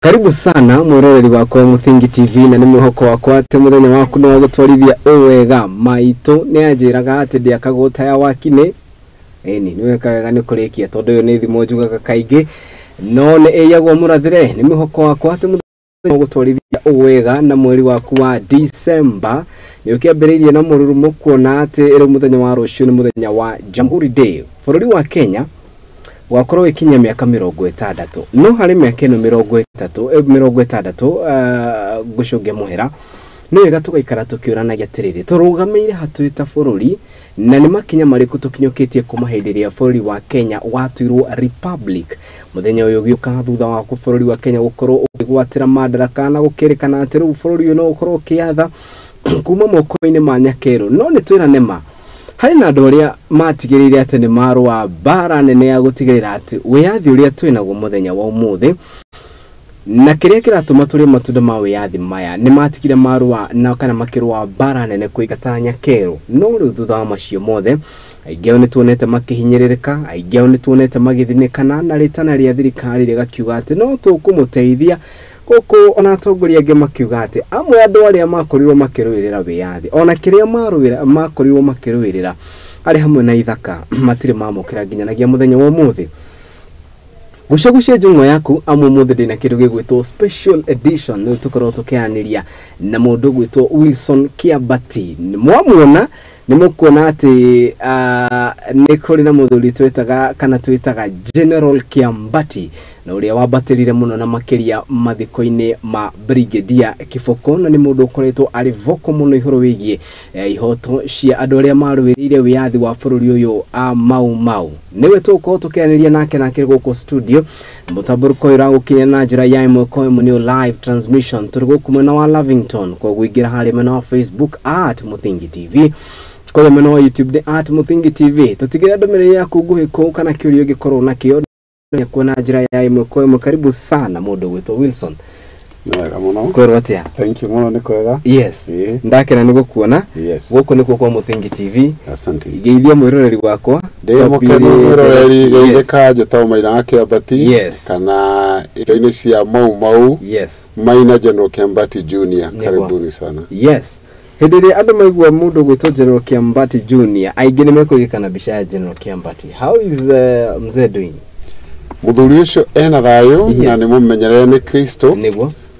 Karibu sana mwiroreri wakwa Muthingi TV, na nĩ mwĩhoko wakwa atĩ mũthenya waku nĩ wagũtwarithia ũ wega. Maitũ nĩ anjĩraga atĩ ndĩakagwo ta ya wakinĩ. Ĩni nĩ weka wega nĩ kũrĩkia, tondũ ĩyo nĩ thimo njugaga kaingĩ, no nĩ ĩyagwo mũrathĩre. Nĩ mwĩhoko wakwa atĩ mũthenya gũtwarithia ũ wega, na mweri waku wa December nĩ ũkĩambĩrĩirie na mũrurumo, kuona atĩ rĩu mũthenya wa rũciũ nĩ mũthenya wa Jamhuri Day. Bũrũri wa Kenya wakorwo gĩkinyia mĩaka 60, no harĩ mĩaka ĩno 30, 60, ngũcũnge mũhera, nĩ wega tũgaikara tũkĩũranagia atĩrĩrĩ, tũrũgamĩire hatũĩ ta bũrũri, na nĩ makinya marĩkũ tũkinyũkĩtie kuma hĩndĩ ĩrĩa bũrũri wa Kenya watuirwo republic. Mũthenya ũyũ ũgĩũka thutha wa bũrũri wa Kenya gũkorwo ũkĩgwatĩra madaraka na gũkĩrĩkana atĩ rĩu bũrũri ũyũ no ũkorwo ũkĩatha kuma moko-inĩ ma nyakerũ. No nĩ twĩrane ma, harĩ na andũ arĩa matigĩrĩire atĩ nĩ marũa mbara nene ya gũtigĩrĩra atĩ wĩyathi ũrĩa twĩ naguo mũthenya wa ũmũthĩ na kĩrĩa kĩratũma tũrĩe matunda ma wĩyathi maya, nĩ matigire marũa na kana makĩrũa mbara nene kũingata nyakerũ. No rĩu thutha wa macio mothe, aingĩ ao nĩ tuonete makĩhinyĩrĩrĩka, aingĩ ao nĩ tuonete magĩthinĩkana, na rĩtana rĩa thirikari rĩgakiuga atĩ no tũkũmũteithia gũkũ, ona atongoria angĩ makiuga atĩ amwe andũ arĩa makorirwo makĩrũĩrĩra wĩyathi, ona kĩrĩa marũĩra makorirwo makĩrũĩrĩra arĩ hamwe na ithaka, matirĩ mamũkĩra nginyanagia mũthenya wa ũmũthĩ. Gucagucia njũng'wa yaku, amu ũmũthĩ ndĩna kĩndũ gĩgwĩtwo special edition. Nĩ tũkorwo tũkĩaranĩria na mũndũ ũgwĩtwo Wilson Kiambati. Mwamuona nĩ mũkuona atĩ nĩ kũrĩ na mũthuri twĩtaga kana twĩtaga General Kiambati, na ũrĩa wambatĩrire mũno na makĩria mathiko-inĩ ma Brigadier Kiboko, na nĩ mũndũ ũkoretwo arĩ vocal mũno igũrũ wĩgiĩ ihoto cia andũ arĩa marũĩrĩire wĩyathi wa bũrũri ũyũ a Mau Mau. Nĩwe tũgũkorwo tũkĩaranĩria nake nake gũkũ studio. Mũtambũrũko ũyũ ũragũkinya na njĩra ya ĩmwe kwa ĩmwe nĩ live transmission, tũrĩ gũkũ mwena wa Lavington. Koguo ingĩra harĩ mwena wa Facebook @MuthingiTV, kũrĩa mwena wa YouTube nĩ @MuthingiTV. Tũtigĩre ndũmĩrĩri yaku nguhĩ kũu kana kĩũria ũngĩkorwo nakĩo kuona njĩra ya ĩmwe kwa ĩmwe. Karibu sana mũndũ gwĩtwo Wilson. Nĩ wega mũno. Kwĩrwo atĩa? Thank you mũno, nĩ kwega. Yes. Ĩĩ. Ndakena nĩ gũkuona. Yes. Gũkũ nĩkuo kwa Muthingi TV. Asante. Geithia mwĩroreri wakwa. Ndĩ mũkenu mwĩroreri, geithĩka. Njĩtagwo Maina wa Kĩambati, kana indo-inĩ cia Mau Mau, Maina General Kiambati Junior. Karibuni sana. Yes, hĩndĩ ĩrĩa andũ maigua mũndũ gwĩtwo General Kiambati Junior, aingĩ nĩ mekũririkana mbica ya General Kiambati. How is mzee doing? Mũthuri ũcio ena thayũ na nĩ mũmenyerere nĩ Kristo,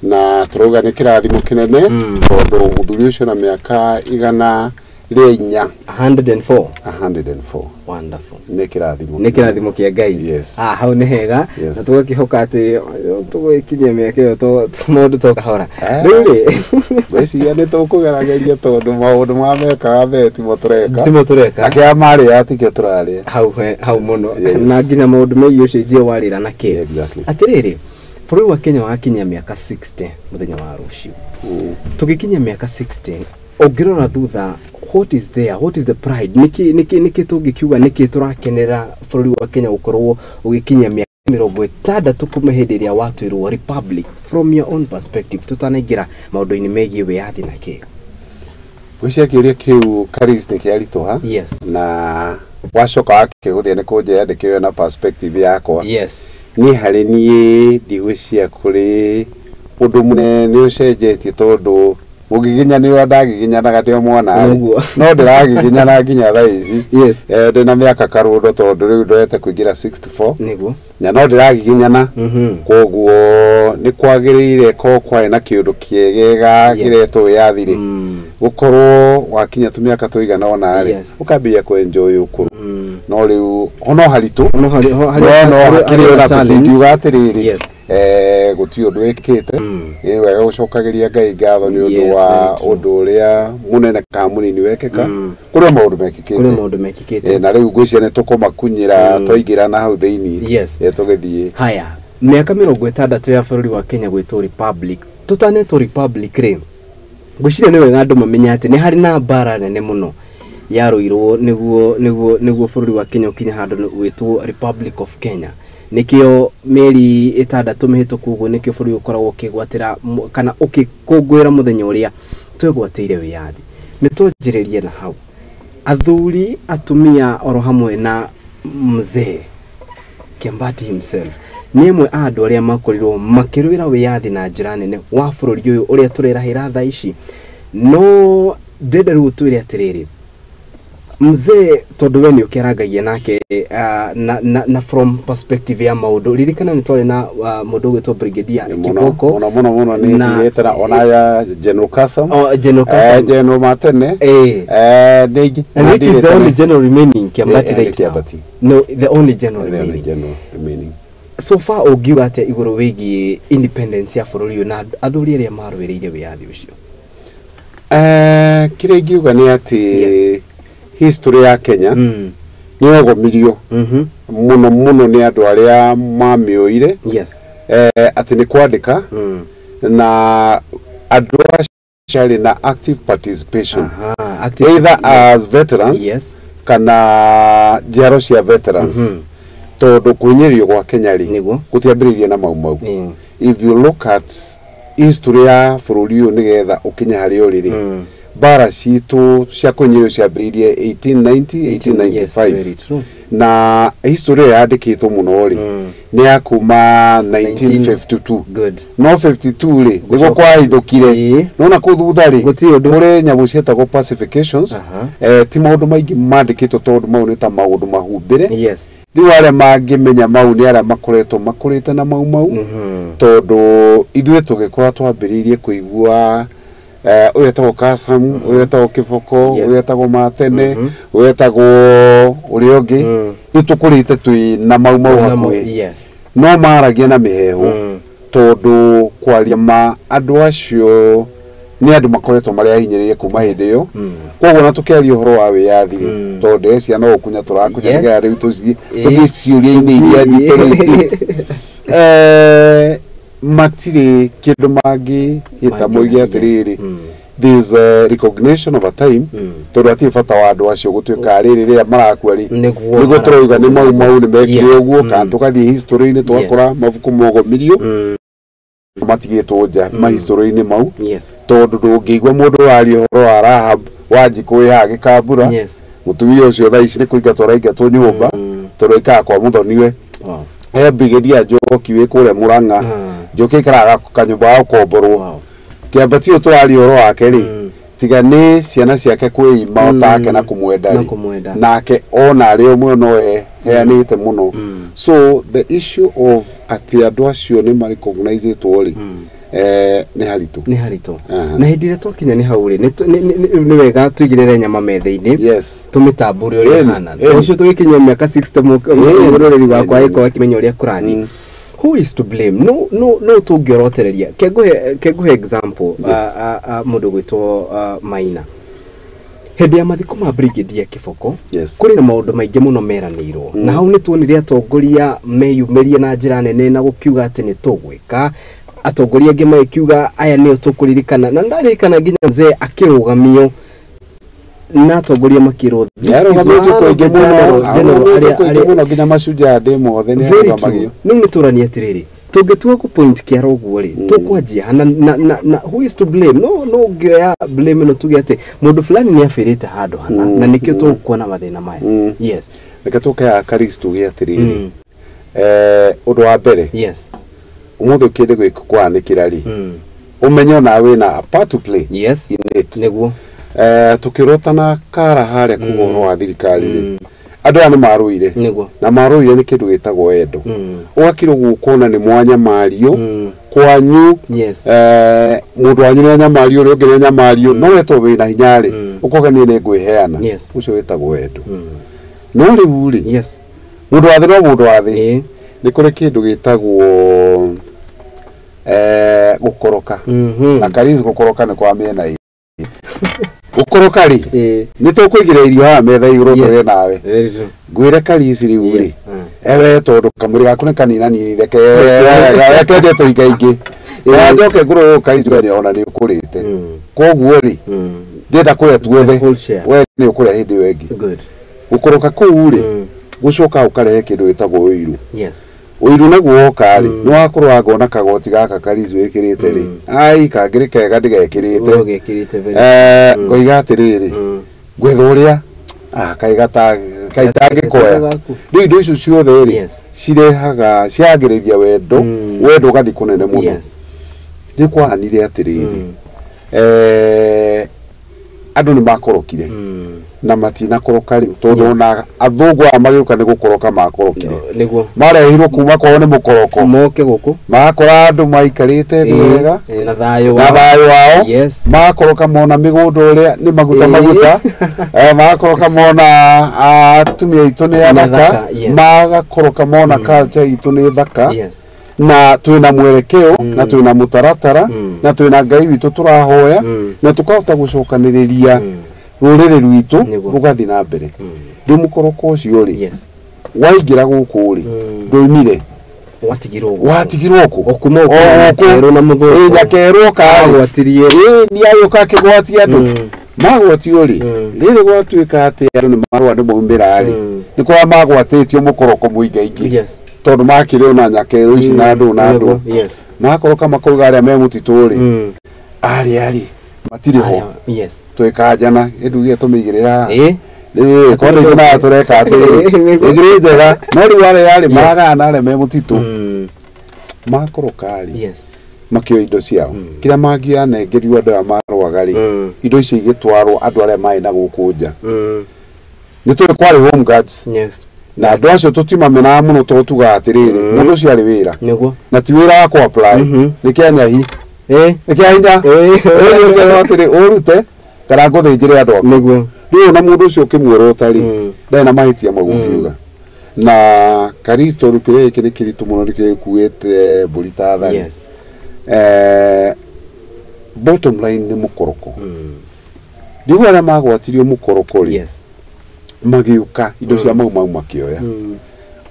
na tũrauga nĩ kĩrathimo kĩnene, tondũ mũthuri ũcio na mĩaka 104. 104. 104. Wonderful. Nĩ kĩrathimo. Nĩ kĩrathimo kĩa Ngai. Yes. Ah, hau nĩ hega. Na tũgakĩhoka atĩ tũgũgĩkinyia mĩaka ĩyo maũndũ to kahora. Rĩu rĩ, Ngwĩciria nĩ tũkũgerageria, tondũ maũndũ ma mekaga mbere timo tũreka. Timo tũreka. Na kĩrĩa marĩa tikĩo tũrarĩa. Hau hau mũno. Yes. Na nginya maũndũ megiĩ ũcenjia wa rĩera na kĩ. Exactly. Atĩrĩrĩ, bũrũri wa Kenya wakinyia mĩaka 60 mũthenya wa rũciũ. Tũgĩkinyia mĩaka 60, ũngĩrora thutha, what is there? What is the pride? Nĩkĩ tũngĩkiuga nĩkĩ tũrakenera bũrũri wa Kenya gũkorwo ũgĩkinyia mĩaka 60 kuma hĩndĩ ĩrĩa watuirwo republic, from your own perspective, tũtanaingĩra maũndũ-inĩ megiĩ wĩyathi na kĩ? Ngwĩciria kĩũria kĩu, Karis, nĩ kĩaritũha, na wacoka wakĩhũthia nĩ kũnjĩra ndĩkĩoe na perspective yakwa. Niĩ harĩ niĩ ndigwĩciria kũrĩ ũndũ mũnene ũcenjetie, tondũ mũgiginyanĩro ndagiginyanaga ndĩ o mwana rĩ, no ndĩragiginyana nginya thaa ici. Ndĩna mĩaka karũndo, tondũ rĩu ndorete kũingĩra 64, na no ndĩragiginyana. Koguo nĩ kwagĩrĩire ko kwarĩ na kĩũndũ kĩegega kĩretwo wĩyathi rĩ, gũkorwo wakinya tũmĩaka tũigana ũna rĩ, ũkambĩrĩria kũ-enjoy ũkũrũ. No rĩu ho no haritũ, No harĩ no no harĩ hakĩrĩ ona challenge. tũtingiuga atĩrĩrĩ, gũtirĩ ũndũ wĩkĩte. Nĩ wega gũcokagĩria Ngai ngatho nĩ ũndũ wa Very true. ũndũ ũrĩa mũnene kana mũnini wekĩka. Kũrĩ o maũndũ kũrĩ mekĩkĩte. Maũndũ mekĩkĩte. Na rĩu ngwĩciria nĩ tũkũmakunyĩra twaingĩra na hau thĩinĩ. Tũgĩthiĩ. Haya, mĩaka 60 ya bũrũri wa Kenya gwĩtwo republic. Tũtanetwo republic rĩ, ngwĩciria nĩ wega andũ mamenye atĩ nĩ harĩ na mbara nene mũno yarũirwo nĩguo bũrũri wa Kenya ũkinye handũ gwĩtwo Republic of Kenya. Nĩkĩo mĩeri 6 mĩhĩtũku ũguo nĩkĩo bũrũri ũkoragwo ũkĩgwatĩra kana ũkĩkũngũĩra mũthenya ũrĩa twegwatĩire wĩyathi. Nĩ twanjĩrĩrie na hau, athuri, atumia, oro hamwe na mzee Kiambati himself. Nĩ amwe a andũ arĩa makorirwo makĩrũĩra wĩyathi na njĩra nene wa bũrũri ũyũ ũrĩa tũrerahĩra thaa ici. No ndĩrenda rĩu ũtwĩre atĩrĩrĩ, mzee, tondũ we nĩ ũkĩarangagia nake na from perspective ya maũndũ, ririkana nĩ twarĩ na mũndũ ũgwĩtwo Brigadier Kiboko. Mũno mũno mũno nĩ ndigĩte na ona ya General Kasam. Oh, General Kasam. General Matene. Nĩ And it is the only general remaining Kiambati right now. No, the only general The only remaining. General remaining. So far ũngiuga atĩa igũrũ wĩgiĩ independence ya bũrũri ũyũ na athuri arĩa marũĩrĩire wĩyathi ũcio? Kĩrĩa ingiuga nĩ atĩ history ya Kenya nĩ yogomirio mũno mũno nĩ andũ arĩa mamĩũire, atĩ nĩ kwandĩka na andũ acio arĩ na active participation, Active, either as veterans kana njiaro cia veterans, tondũ kwĩnyĩrio gwa Kenya rĩ, gũtiambĩrĩirie na Mau Mau. If you look at history ya bũrũri ũyũ nĩgetha ũkinye harĩa ũrĩ rĩ, mbara citũ cia kwĩnyĩrio ciambĩrĩirie 1890, 1895. Very true. Na history ĩyo yandĩkĩtwo mũno rĩ, nĩ ya kuma 1952. No 52 rĩ, nĩguo kwahithũkire. Nona kũu thutha rĩ, Gũtirĩ ũndũ. Kũrĩ nyamũ cietagwo pacifications. Ti maũndũ maingĩ mandĩkĩtwo tondũ mau nĩ ta maũndũ mahumbĩre. Rĩu arĩa mangĩmenya mau nĩ arĩa makoretwo makũrĩte na Mau Mau, tondũ ithuĩ tũgĩkũra twambĩrĩirie kũigua ũyũ etagwo Kasam, ũyũ etagwo Kĩboko, ũyũ etagwo Matene, ũyũ etagwo ũrĩa ũngĩ. Rĩu tũkũrĩte twĩ na Mau Mau hakuhĩ, no maragia na mĩheehũ, tondũ kwaria ma andũ acio nĩ andũ makoretwo marĩ ahinyĩrĩrie kuma hĩndĩ ĩyo. Koguo na tũkĩaria ũhoro wa wĩyathi rĩ, tondũ ndĩreciria no gũkunya tũrakunya, nĩgetha rĩu tũthiĩ ciũria-inĩ iria nditũ rĩu. Matirĩ kĩndũ mangĩhĩta moige atĩrĩrĩ, there's a recognition of a time, tondũ hatirĩ bata wa andũ acio gũtuĩka rĩrĩ rĩrĩa marakua rĩ, nĩguo tũrauga nĩ Mau Mau nĩ mekire ũguo, kana tũgathiĩ history-inĩ tũgakora mabuku mogomirio matigĩtwo nja mahistory-inĩ mau, tondũ ndũngĩigua mũndũ ũraria ũhoro wa Rahab Wanjikũ wĩ haha Gĩkambura. Mũtumia ũcio thaa ici nĩ kũingatwo araingatwo nyũmba, tondũ aikaraga kwa mũthoniwe. He Brigadier Njoki wĩ kũrĩa Mũrang'a. Njoki aikaraga kanyũmba ga gũkomborwo. Kĩambatio tũraria ũhoro wake rĩ, tiga nĩ ciana ciake kwĩima otake na kũmwenda Na rĩ, kũmwenda. Nake ona arĩ ũmwe no heanĩte mũno. So the issue of atĩ andũ acio nĩ marecognizĩtwo rĩ, nĩ haritũ. Nĩ haritũ. Aha. Na hĩndĩ ĩrĩa twakinya nĩ hau rĩ, nĩ wega tũigĩrĩre nyama metha-inĩ, tũmĩtambũre ũrĩa ĩhana. Ũcio tũgĩkinyia mĩaka 60, mũroreri wakwa agĩkorwo akĩmenya ũrĩa kũrathiĩ. Who is to blame? No tũngĩorotereria, kenguhe example. Mũndũ gwĩtwo Maina, hĩndĩ ya mathiko ma Brigadier Kĩboko, kũrĩ na maũndũ maingĩ mũno meranĩirwo, na hau nĩ tuonire atongoria meyumĩrie na njĩra nene na gũkiuga atĩ nĩ tũgwĩka, atongoria angĩ magĩkiuga aya nĩo tũkũririkana, na ndaririkana nginya mzee akĩrũgamio na atongoria makĩrwo, "This is Nĩarũgamĩtio one of kũingĩ the mũno, general arũgamĩtio arĩa- kũingĩ mũno, nginya Mashujaa ndĩ mothe nĩ Very true. arũgamagio. Rĩu nĩ tũranie atĩrĩrĩ, tũngĩtua kũ point kĩara ũguo rĩ, tũkwanjia ha? Na who is to blame? No ũngĩoya blame ĩno tuge atĩ mũndũ fulani nĩ abĩrĩte handũ hana, na nĩkĩo tũkuona mathĩna maya. Reke tũke haha Karis, tuge atĩrĩrĩ, ũndũ wa mbere, ũmũthĩ ũkĩndĩ kwanĩkĩra rĩ, ũmenye onawe wĩna a part to play in it. Tukĩrotana kara harĩa kuga ũhoro wa thirikari rĩ, andũ aya nĩ marũire, na marũire nĩ kĩndũ gĩtagwo wendo. Ũgakira ũguo ũkona nĩ mwanyamario kwanyu, mũndũ wanyu nĩ anyamario, ũrĩa ũngĩ nĩ anyamario, no we to wĩna hinya rĩ, ũkoga niĩ nĩ ngwĩheana. Ũcio wĩtagwo wendo. No rĩu rĩ, mũndũ wa thĩ no mũndũ wa thĩ. Nĩ kũrĩ kĩndũ gĩtagwo gũkoroka. Na Karis, gũkoroka nĩ kwa mĩena ĩrĩ. Gũkoroka rĩ, nĩ tũkũigĩra irio haha metha igũrũ, tũrĩe nawe. Very true. Ngwĩre Karisi, rĩu rĩ, ewe tondũ kamwĩrĩ gaku nĩ kanina nini, reke reke ndĩe tũingaingĩ na njoke ngũrũ Karisi, we ona nĩ ũkũrĩte. Koguo rĩ, ndĩrenda kũrĩa tuothe. The whole share. We nĩ ũkũrĩa hĩndĩ ĩyo ĩngĩ. Gũkoroka kũu rĩ, gũcoka ũkarehe kĩndũ gĩtagwo ũiru. Ũiru naguo woka rĩ, nĩ wakorwo wangona kagoti gaka Karisi wĩkĩrĩte rĩ, ai kangĩrĩ kega ndĩgekĩrĩte. Ũgekĩrĩte very Ngoiga atĩrĩrĩ, ngwetha ũrĩa kaĩ gata Kaitangĩkoya. Rĩu indo icio ciothe rĩ cirehaga ciagĩrĩria wendo, wendo ũgathiĩ kũnene mũno. Nĩ kwahanire atĩrĩrĩ, andũ nĩ makorokire na matinakoroka rĩu tondũ ona athũngũ aya magĩũka nĩ gũkoroka makorokire. Nĩguo marehirwo kuma kwao nĩ mũkoroko, moke gũkũ magakora andũ maikarĩte thĩ wega na thayũ wao. Magakoroka mona mĩgũnda ũrĩa nĩ maguta maguta, magakoroka mona atumia aitũ nĩ athaka, magakoroka mona culture itũ nĩ thaka, na twĩna mwerekeo na twĩna mũtaratara na twĩna Ngai witũ tũrahoya na tũkahota gũcokanĩrĩria rũrĩrĩ rwitũ rũgathiĩ na mbere. Rĩu mũkoroko ũcio rĩ waingĩra gũkũ rĩ ndũimire, watigirwo kũ Nyakerũ na mũthũngũ Nyakerũ agwatirie nĩ agĩũka akĩgwatia andũ magwatio rĩ rĩrĩ gwatuĩka atĩ andũ nĩ marũa nĩ maumĩra rĩ nĩ kũrĩa magwatĩtio mũkoroko mũingaingĩ tondũ makĩrĩ ona Nyakerũ ici na andũ na andũ makoroka makauga arĩa me mũtitũ rĩ arĩa rĩ matirĩ ho twĩkanjana ĩndugie tũmĩigĩrĩra rĩu korwo nĩ ithuĩ tũreka atĩrĩrĩ ĩngĩrĩ njega no rĩu arĩa arĩ magana na arĩa me mũtitũ makoroka rĩ makĩoya indo ciao kĩrĩa mangĩanengerirwo andũ aya marũaga rĩ indo icio igĩtwarwo andũ arĩa marĩ na gũkũ nja. Nĩ tũĩ kwarĩ home guards na andũ acio tũtimamenaga mũno tondũ tugaga atĩrĩrĩ mũndũ ũcio arĩ wĩra na ti wĩra wa kũ apply nĩ kĩa nyahi nĩ kĩa hinya ũkerwo atĩrĩ ũrute kana ngũthĩnjĩre andũ aku. Rĩu ona mũndũ ũcio ũkĩmwĩra ũtarĩ ndarĩ na mahĩtia mau ũngiuga. Na Karisto rĩu kĩrĩa gĩkĩ nĩ kĩritũ mũno nĩkĩo gĩkuĩte mbũri ta thari. Bottom line nĩ mũkoroko. Rĩu arĩa magwatirio mũkoroko rĩ magĩũka indo cia Mau Mau makĩoya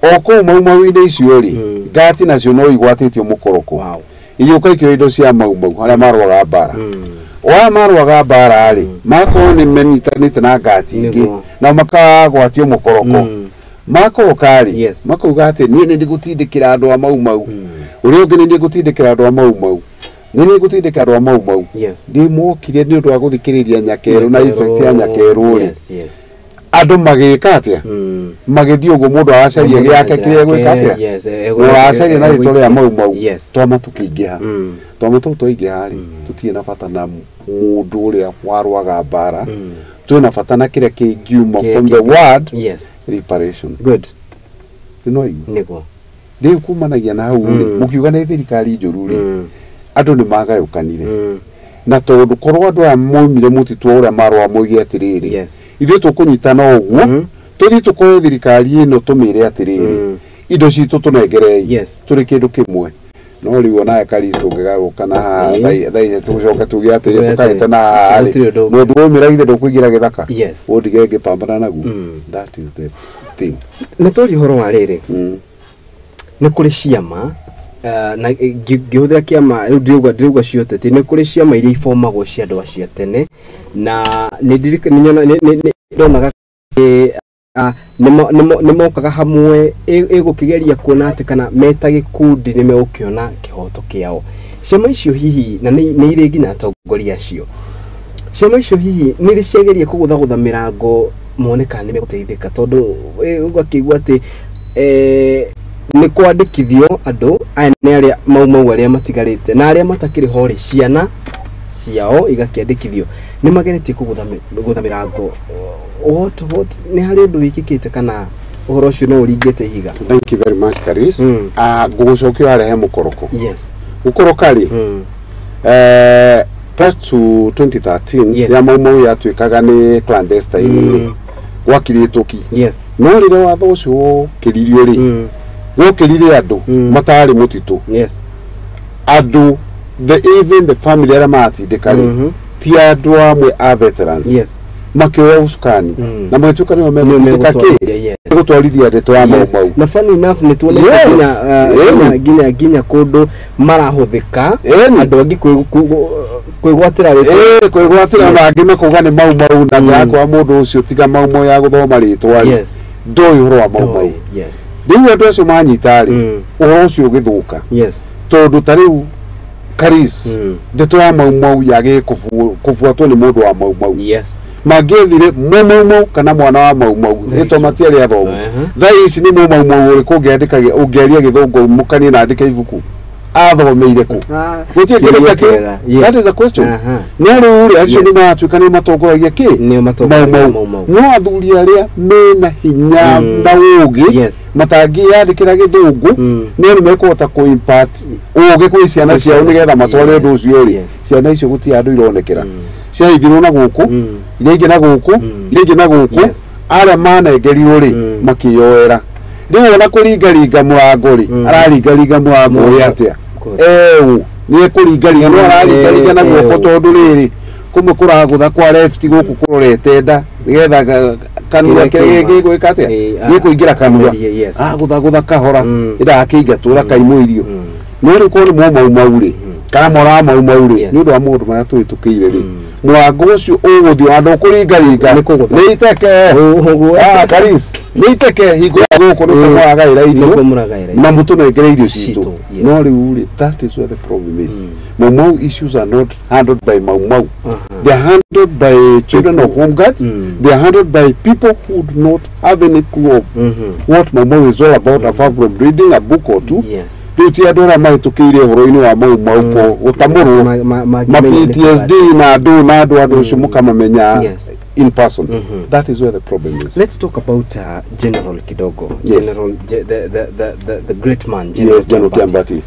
o kũu Mau Mau-inĩ icio rĩ ngati nacio no igwatĩtio mũkoroko igĩũka ikĩoya indo cia Mau Mau arĩa marũaga mbara. O aya marũaga mbara rĩ makorwo nĩ menyitanĩte na ngati ingĩ na makagwatio mũkoroko makoroka rĩ makauga atĩ niĩ nĩ ndĩgũtindĩkĩra andũ a Mau Mau ũrĩa ũngĩ nĩ ndĩgũtindĩkĩra andũ a Mau Mau nĩ nĩngũtindĩka andũ a Mau Mau. Nĩ mokire nĩ ũndũ wa gũthikĩrĩria Nyakerũ na effect ya Nyakerũ rĩ andũ magĩka atĩa magĩthiĩ ũguo mũndũ aracaria gĩake kĩrĩa egwĩka atĩa ũracaria na rĩtwa rĩa Mau Mau twama tũkĩingĩha twama tũu twaingĩha rĩ tũtirĩ na bata na mũndũ ũrĩa warũaga mbara twĩna bata na kĩrĩa kĩngiuma from the word reparation. Good. No nĩguo rĩu kumanagia na hau rĩ mũkiuga nĩ thirikari njũru rĩ andũ nĩ magayũkanire na tondũ korwo andũ aya moimire mũtitũ ũrĩa marũa moige atĩrĩrĩ ithuĩ tũkũnyitana ũguo tũthiĩ tũkore thirikari ĩno tũmĩre atĩrĩrĩ indo citũ tũnengerei tũrĩ kĩndũ kĩmwe. No rĩu onawe Karisto ũngĩgarũka na haha thaa ici tũgũcoka tuge atĩrĩ tũkarĩte na haha rĩ mũndũ waumĩra githĩ ndũkũingĩra gĩthaka ũndige ngĩpambana naguo. That is the thing. Nĩ twaria ũhoro wa rĩrĩ nĩ kũrĩ ciama na ngĩhũthĩra kĩama rĩu ndĩrauga cioteti nĩ kũrĩ ciama iria ibomagwo cia andũ acio a tene na nĩ ndonaga nĩ mokaga hamwe ĩgũkĩgeria kuona atĩ kana meta gĩkundi nĩ megũkĩona kĩhoto kĩao. Ciama icio hihi na nĩ irĩ nginya atongoria acio ciama icio hihi nĩ irĩ ciageria kũgũthagũtha mĩrango mone kana nĩ megũteithĩka tondũ ũgakĩigua atĩ nĩ kwandĩkithio andũ aya nĩ arĩa Mau Mau arĩa matigarĩte na arĩa matakĩrĩ ho rĩ ciana ciao igakĩandĩkithio nĩ mageretie kũgũtha mĩrango. What nĩ harĩ ũndũ wĩkĩkĩte kana ũhoro ũcio no ũringĩte ihiga? Thank you very much Karis. Ngũgũcokia warehe mũkoroko. Gũkoroka rĩ prior to 2013 ya Mau Mau yatuĩkaga nĩ clandestine rĩ gwakirĩtwo ki. No rĩrĩa watho ũcio wokĩririo rĩ wokĩrire andũ matarĩ mũtitũ andũ even the family arĩa maratindĩka rĩ ti andũ amwe a veterans makĩoya ũcukani na magĩtuĩka nĩo megũtindĩka kĩ gũtwarithia ndeto ya Mau Mau. Na funny enough nĩ tuonete nginya kũndũ marahũthĩka andũ angĩ kwĩgwatĩra rĩtwa kwĩgwatĩra na angĩ makauga nĩ Mau Mau na ndakwa mũndũ ũcio tiga Mau Mau ya gũthoma rĩtwa rĩ ndoĩ ũhoro wa Mau Mau. Rĩu andũ acio manyita rĩ ũhoro ũcio ũgĩthũka tondũ ta rĩu Karis ndeto ya Mau Mau yagĩ kũbuatwo nĩ mũndũ wa Mau Mau. Mangĩethire Mũmaumau kana mwana wa Maumau ĩtwa matiarĩ athomu. Thaa ici nĩ Mũmaumau ũrĩkũ ũngĩandĩka ũngĩaria gĩthũngũ mũkanie na andĩke ibuku athomeire kũ? Gũtirĩ kĩndũ ta kĩu. That is a question. No rĩu rĩ acio nĩ maratuĩka nĩ matongoragia kĩ? Maumau. No athuri arĩa mena hinya na ũũgĩ matangĩyandĩkĩra gĩthũngũ no nĩ mekũhota kũ impart ũũgĩ kwĩ ciana ciao nĩgetha matware ũndũ ũcio rĩ, ciana icio gũtirĩ handũ ironekera. Ciahithirwo na gũkũ, iria ingĩ na gũkũ, iria ingĩ na gũkũ, arĩa manengerirwo rĩ makĩyoera. Rĩu ona kũringaringa mũrango rĩ, araringaringa mũrango ũrĩa atĩa? Eũ nĩ ekũringaringa no araringaringa na guoko tondũ rĩrĩ kũmwe kũragũtha kwa left gũkũ kũrorete nda nĩgetha kanua kĩrĩa gĩgwĩka atĩa? Gĩkũingĩra kanua. Agũthagũtha kahora ĩndakĩingatwo ũrakaimwo irio. No rĩu korwo nĩ Mũmaumau rĩ kana mwana wa Maumau rĩ nĩ ũndũ wa maũndũ marĩa tũhĩtũkĩire rĩ mũrango ũcio ũgũthiĩ ona ndũkũringaringa nĩ iteke Karis nĩ iteke hingũra gũkũ nĩkuo mũragaĩra irio na mũtũnengere irio citũ. No rĩu rĩ that is where the problem is. Maumau issues are not handled by Maumau. They are handled by children of home guards. They are handled by people who do not have any clue of what Maumau is all about apart from reading a book or two. Rĩu ti andũ arĩa mahĩtũkĩire ũhoro-inĩ wa Maumau gũtamũrwo ma PTSD na andũ na andũ andũ ũcio mũkamamenya in person. That is where the problem is. Let's talk about General kidogo. Yes. General the great man General, yes, General Kiambati.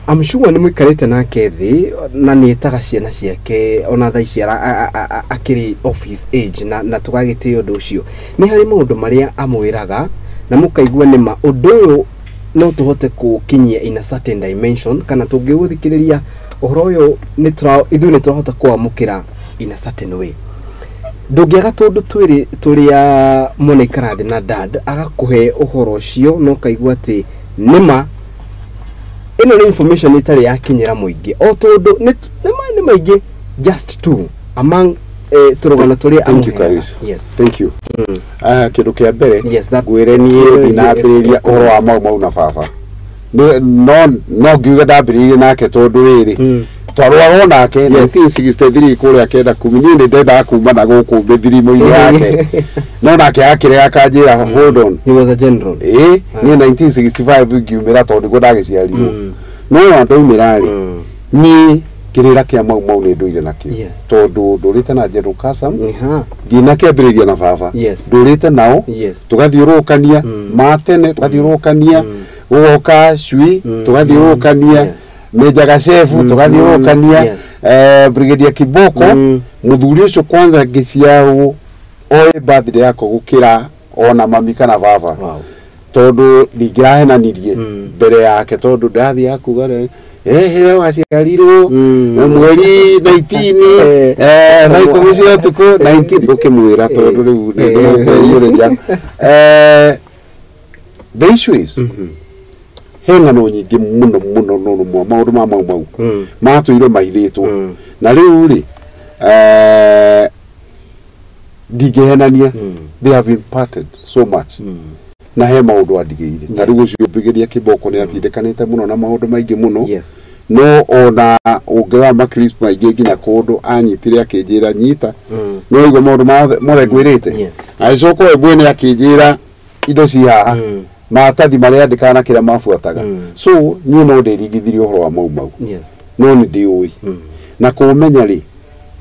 I'm sure nĩ mũikarĩte nake thĩ na nĩ etaga ciana ciake ona thaa ici akĩrĩ office age na tũgagĩtĩĩa ũndũ ũcio. Nĩ harĩ maũndũ marĩa amwĩraga na mũkaigua nĩma ũndũ ũyũ no tũhote kũũkinyia in a certain dimension kana tũngĩũthikĩrĩria ũhoro ũyũ ithuĩ nĩ tũrahota kũamũkĩra in a certain way. Ndũngĩaga tũndũ twĩrĩ tũrĩa mũnaikara thĩ na dad agakũhe ũhoro ũcio na ũkaigua atĩ nĩma ĩno nĩ information ĩtarĩ yakinyĩra mũingĩ o tondũ nĩ maingĩ just two among tũrũgano tũrĩa amũheaga. Yes. Thank you. Kĩndũ kĩa mbere ngwĩre niĩ ndinambĩrĩria ũhoro wa Maumau na baba. No ngiuga ndambĩrĩirie nake tondũ rĩrĩ twarwarwo nake 1963 kũrĩa kenda kumi niĩ nĩndendaga kuma na gũkũ mĩthirimo-inĩ yake no nake akĩrega akanjĩra hold on. He was a general. Ĩĩ niĩ 1965 ngiumĩra tondũ nĩguo ndagĩciarirwo. No ona ndaumĩra rĩ niĩ kĩrĩra kĩa Maumau nĩ ndũire nakĩo tondũ ndũrĩte na General Kasam ndinakĩambĩrĩria na baba ndũrĩte nao tũgathiũrũrũkania matene tũgathiũrũrũkania gũgoka cui tũgathiũrũrũkania Meja Gacebu tũgathiũrũrũkania Brigadier Kiboko mũthuri ũcio kwanza ngĩciarwo oĩ birthday yakwa gũkĩra ona mami kana baba tondũ ndingĩrahenanirie mbere yake tondũ ndathiaga kuga waciarirwo mweri 19 thaa ikũmi cia ũtukũ 19 ngũkĩmwĩra tondũ rĩu nĩndĩkwĩiyũrĩria. The issue is he ng'ano nyingĩ mũno mũno mũno maũndũ ma Maumau matũire mahithĩtwo na rĩu rĩ ndingĩhenania they have imparted so much na he maũndũ andigĩire ta rĩu ũcio Brigadier Kiboko nĩ atindĩkanĩte mũno na maũndũ maingĩ mũno no ona ũngĩrora makristo maingĩ nginya kũndũ anyitire akĩnjĩra nyita no igua maũndũ mothe ngwĩrĩte agĩcoka we mwene akĩnjĩra indo ci haha maratathi marĩa andĩkaga na kĩrĩa mabuataga. So niĩ no ndĩringithirie ũhoro wa Maumau no nĩ ndĩũĩ na kũũmenya rĩ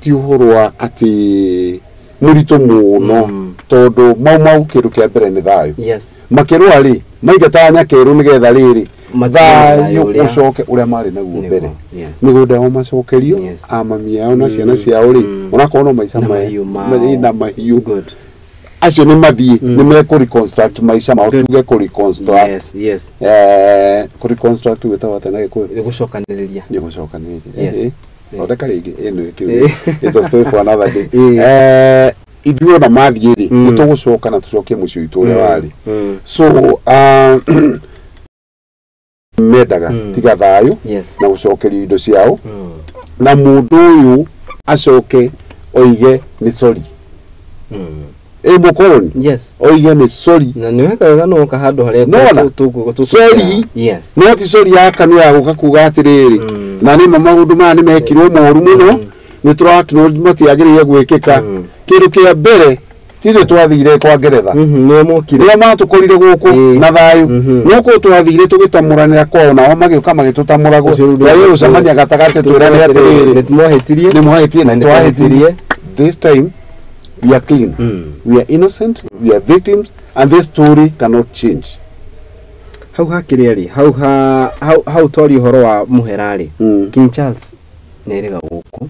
ti ũhoro wa atĩ mũritũ mũno tondũ Maumau kĩndũ kĩa mbere nĩ thayũ. Makĩrũa rĩ maingataga nyakerũ nĩgetha rĩrĩ thayũ ũcoke ũrĩa marĩ naguo mbere mĩgũnda yao macokerio amami ao na ciana ciao rĩ onakorwo no maica na mahiũ acio nĩ mathiĩ nĩ mekũ reconstruct maica mao tuge kũ reconstruct. Yes, yes. Kũ reconstruct gwĩtagwo atĩa na Gĩkũyũ? Nĩ gũcokanĩrĩria. Nĩ gũcokanĩrĩria. Thondeka rĩngĩ ĩno kĩu it's a story for another day. Ithuĩ ona mathiĩ rĩ nĩ tũgũcoka na tũcokie mũciĩ witũ ũrĩa warĩ. So mendaga tiga thayũ na gũcokerio indo ciao na mũndũ ũyũ acoke oige nĩ sorry. Mũkoroni oige nĩ sorry na nĩ wega wega no ũka handũ harĩa sorry. Yes. No ti sorry ya kanua ya gũka kuga atĩrĩrĩ na nĩ ma maũndũ maya nĩ mekirwo moru mũno nĩ tũra acknowledge matiagĩrĩire gwĩkĩka Kĩndũ kĩa mbere tithuĩ twathire kwa Ngeretha. Nĩo mokire. Nĩo matũkorire gũkũ na thayũ. No kũu twathire tũgĩtamũranĩra kwao nao magĩũka magĩtũtamũra twagĩrĩirwo gũcemania gatagatĩ twĩrane atĩrĩrĩ nĩ nĩmwahĩtirie na nĩtwahĩtirie. This time we are clean. We are innocent, we are victims, and this story cannot change. Hau hakĩrĩa rĩ, hau ha hau twari ũhoro wa mũhera rĩ, King Charles nĩerĩga gũkũ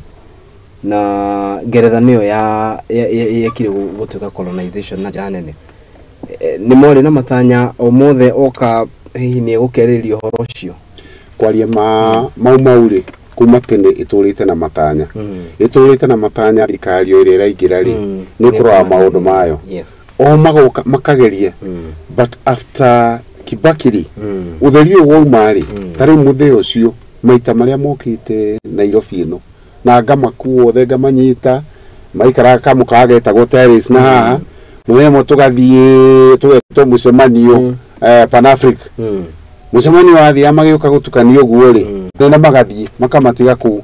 na Ngeretha nĩyo ya yekire gũtuĩka colonization na njĩra nene. Nĩ morĩ na matanya o mothe oka hihi nĩ egũkĩarĩrĩria ũhoro ũcio. Kwaria ma Mau Mau rĩ, kuma tene ĩtũrĩte na matanya. Ĩtũrĩte na matanya thirikari ĩrĩa ĩraingĩra rĩ, nĩ kũrora maũndũ mayo. O magoka makageria. But after Kibaki rĩ, ũtheri ũyũ wauma rĩ, ta rĩu mũthĩ ũcio maita marĩa mokĩte Nairobi ĩno na ngamakuo othe ngamanyita maikaraga kamũkawa getagwo Terrace na haha mũthenya ũmwe tũgathiĩ tũgetwo mũcemanio Pan Africa. Mũcemanio wathiaga magĩũka gũtukania ũguo rĩ, na magathiĩ makamatiga kũu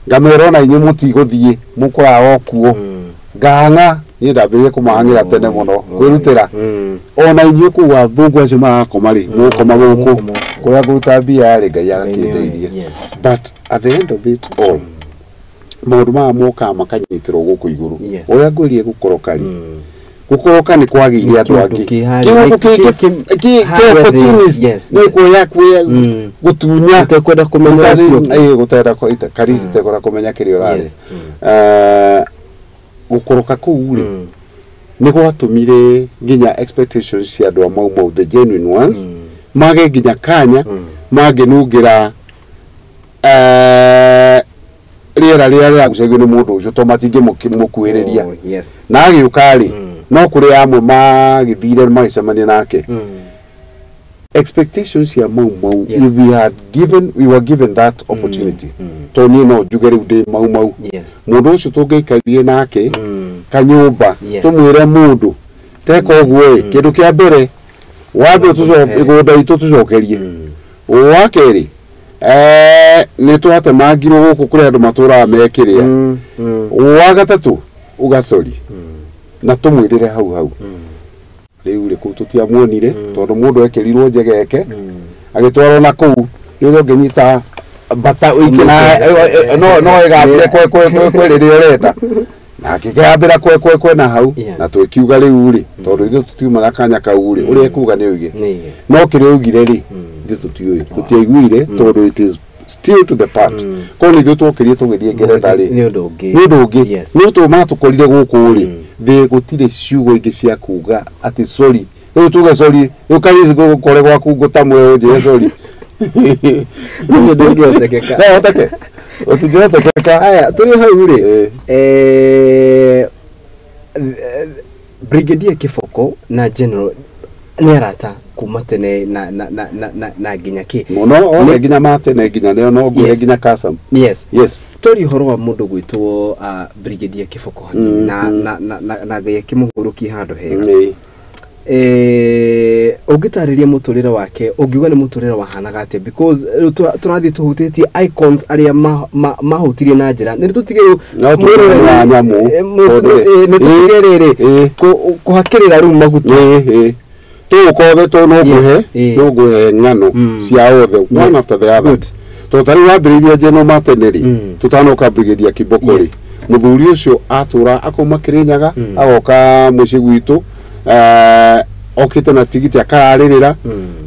ngamera ona inyuĩ mũtigũthiĩ mũkũrara o kuo. Ngahang'a niĩ ndambĩrĩirie kũmahang'ĩra tene mũno kwĩrutĩra ona inyuĩ kũu athũngũ acio marakoma rĩ mũgũkoma gũkũ kũrĩa ngũruta mbia rĩ Ngai agakĩndeithia. But at the end of it all maũndũ maya mokaga makanyitĩrwo gũkũ igũrũ. Ũrĩa ngwĩrire gũkoroka rĩ, gũkoroka nĩ kwagĩire andũ angĩ kĩũndũ kĩngĩ opportunist nĩ kuoya gũtunya ũtekwenda kũmenya ũcio gũtenda Karisi tekwenda kũmenya kĩrĩa ũrarĩ. Gũkoroka kũu rĩ nĩ gwatũmire nginya expectations cia andũ a Mau Mau the genuine ones mage nginya kanya mangĩnungĩra rĩera rĩrĩa rĩragucagio nĩ mũndũ ũcio to matingĩmũkuhĩrĩria. Na agĩũka rĩ no kũrĩ amwe magĩthire magĩcemania nake. Expectations cia Mau Mau, if we had given, we were given that opportunity to niĩ no njuge rĩu ndĩ Mau Mau mũndũ ũcio tũngĩaikarire nake kanyũmba tũmwĩre mũndũ teka ũguo ĩ kĩndũ kĩa mbere wambe mĩgũnda itũ tũcokerie. Wa kerĩ nĩ twatemangirwo gũkũ kũrĩ andũ matũraga mekĩrĩa. Wa gatatũ ũgacori na tũmwĩrĩre hau hau. Rĩu rĩ kũu tũtiamuonire tondũ mũndũ ekĩrirwo njegeke agĩtwarwo na kũu nĩ ũrĩa ũngĩnyita bata ũike na no ĩgambĩre kwe kwe kwe kwe rĩrĩa ũrenda na akĩgambĩra kwe kwe kwe na hau na twĩkiuga rĩu rĩ tondũ ithuĩ tũtiuma na kanya kau rĩ ũrĩa ekuga nĩ oige no kĩrĩa oigire rĩ ithuĩ tũtiũĩ tũtiaiguire tondũ it is still to the part. Koguo ithuĩ twokĩrie tũgĩthiĩ Ngeretha rĩ nĩ ũndũ ũngĩ nĩ ũndũ ũngĩ nĩ ũndũ matũkorire gũkũ rĩ thĩ gũtirĩ ciugo ingĩ cia kuga atĩ sorry rĩu tuge sorry rĩu Karisi ngũkore gwaku ngũtamwe ũnjĩre sorry nĩ ũndũ ũngĩhotekeka. No hoteke ũtingĩhotekeka. Aya tũrĩ hau rĩ Brigadier Kiboko na General nĩ arata kuma tene na na na na na nginya kĩ mũno othe nginya matene nginya nĩo no ngwĩre nginya Kasam. Yes. Yes. Tũri ũhoro wa mũndũ gwĩtwo Brigadier Kiboko na na na na Ngai akĩmũhurũkia handũ hega. Ũngĩtarĩria mũtũrĩre wake ũngiuga nĩ mũtũrĩre wahanaga atĩa because tũrathiĩ tũhutĩtie icons arĩa mahutirie na njĩra nĩ tũtige nĩ tũtige rĩrĩ kũhakĩrĩra rĩu maguta tũgũka othe no ngũhe ng'ano cia othe one after the other. Tondũ ta rĩu wambĩrĩirie General matene rĩ tũtanoka Brigadier Kiboko rĩ mũthuri ũcio atũra akauma Kĩrĩnyaga agoka mũciĩ gwitũ okĩte na tigiti akararĩrĩra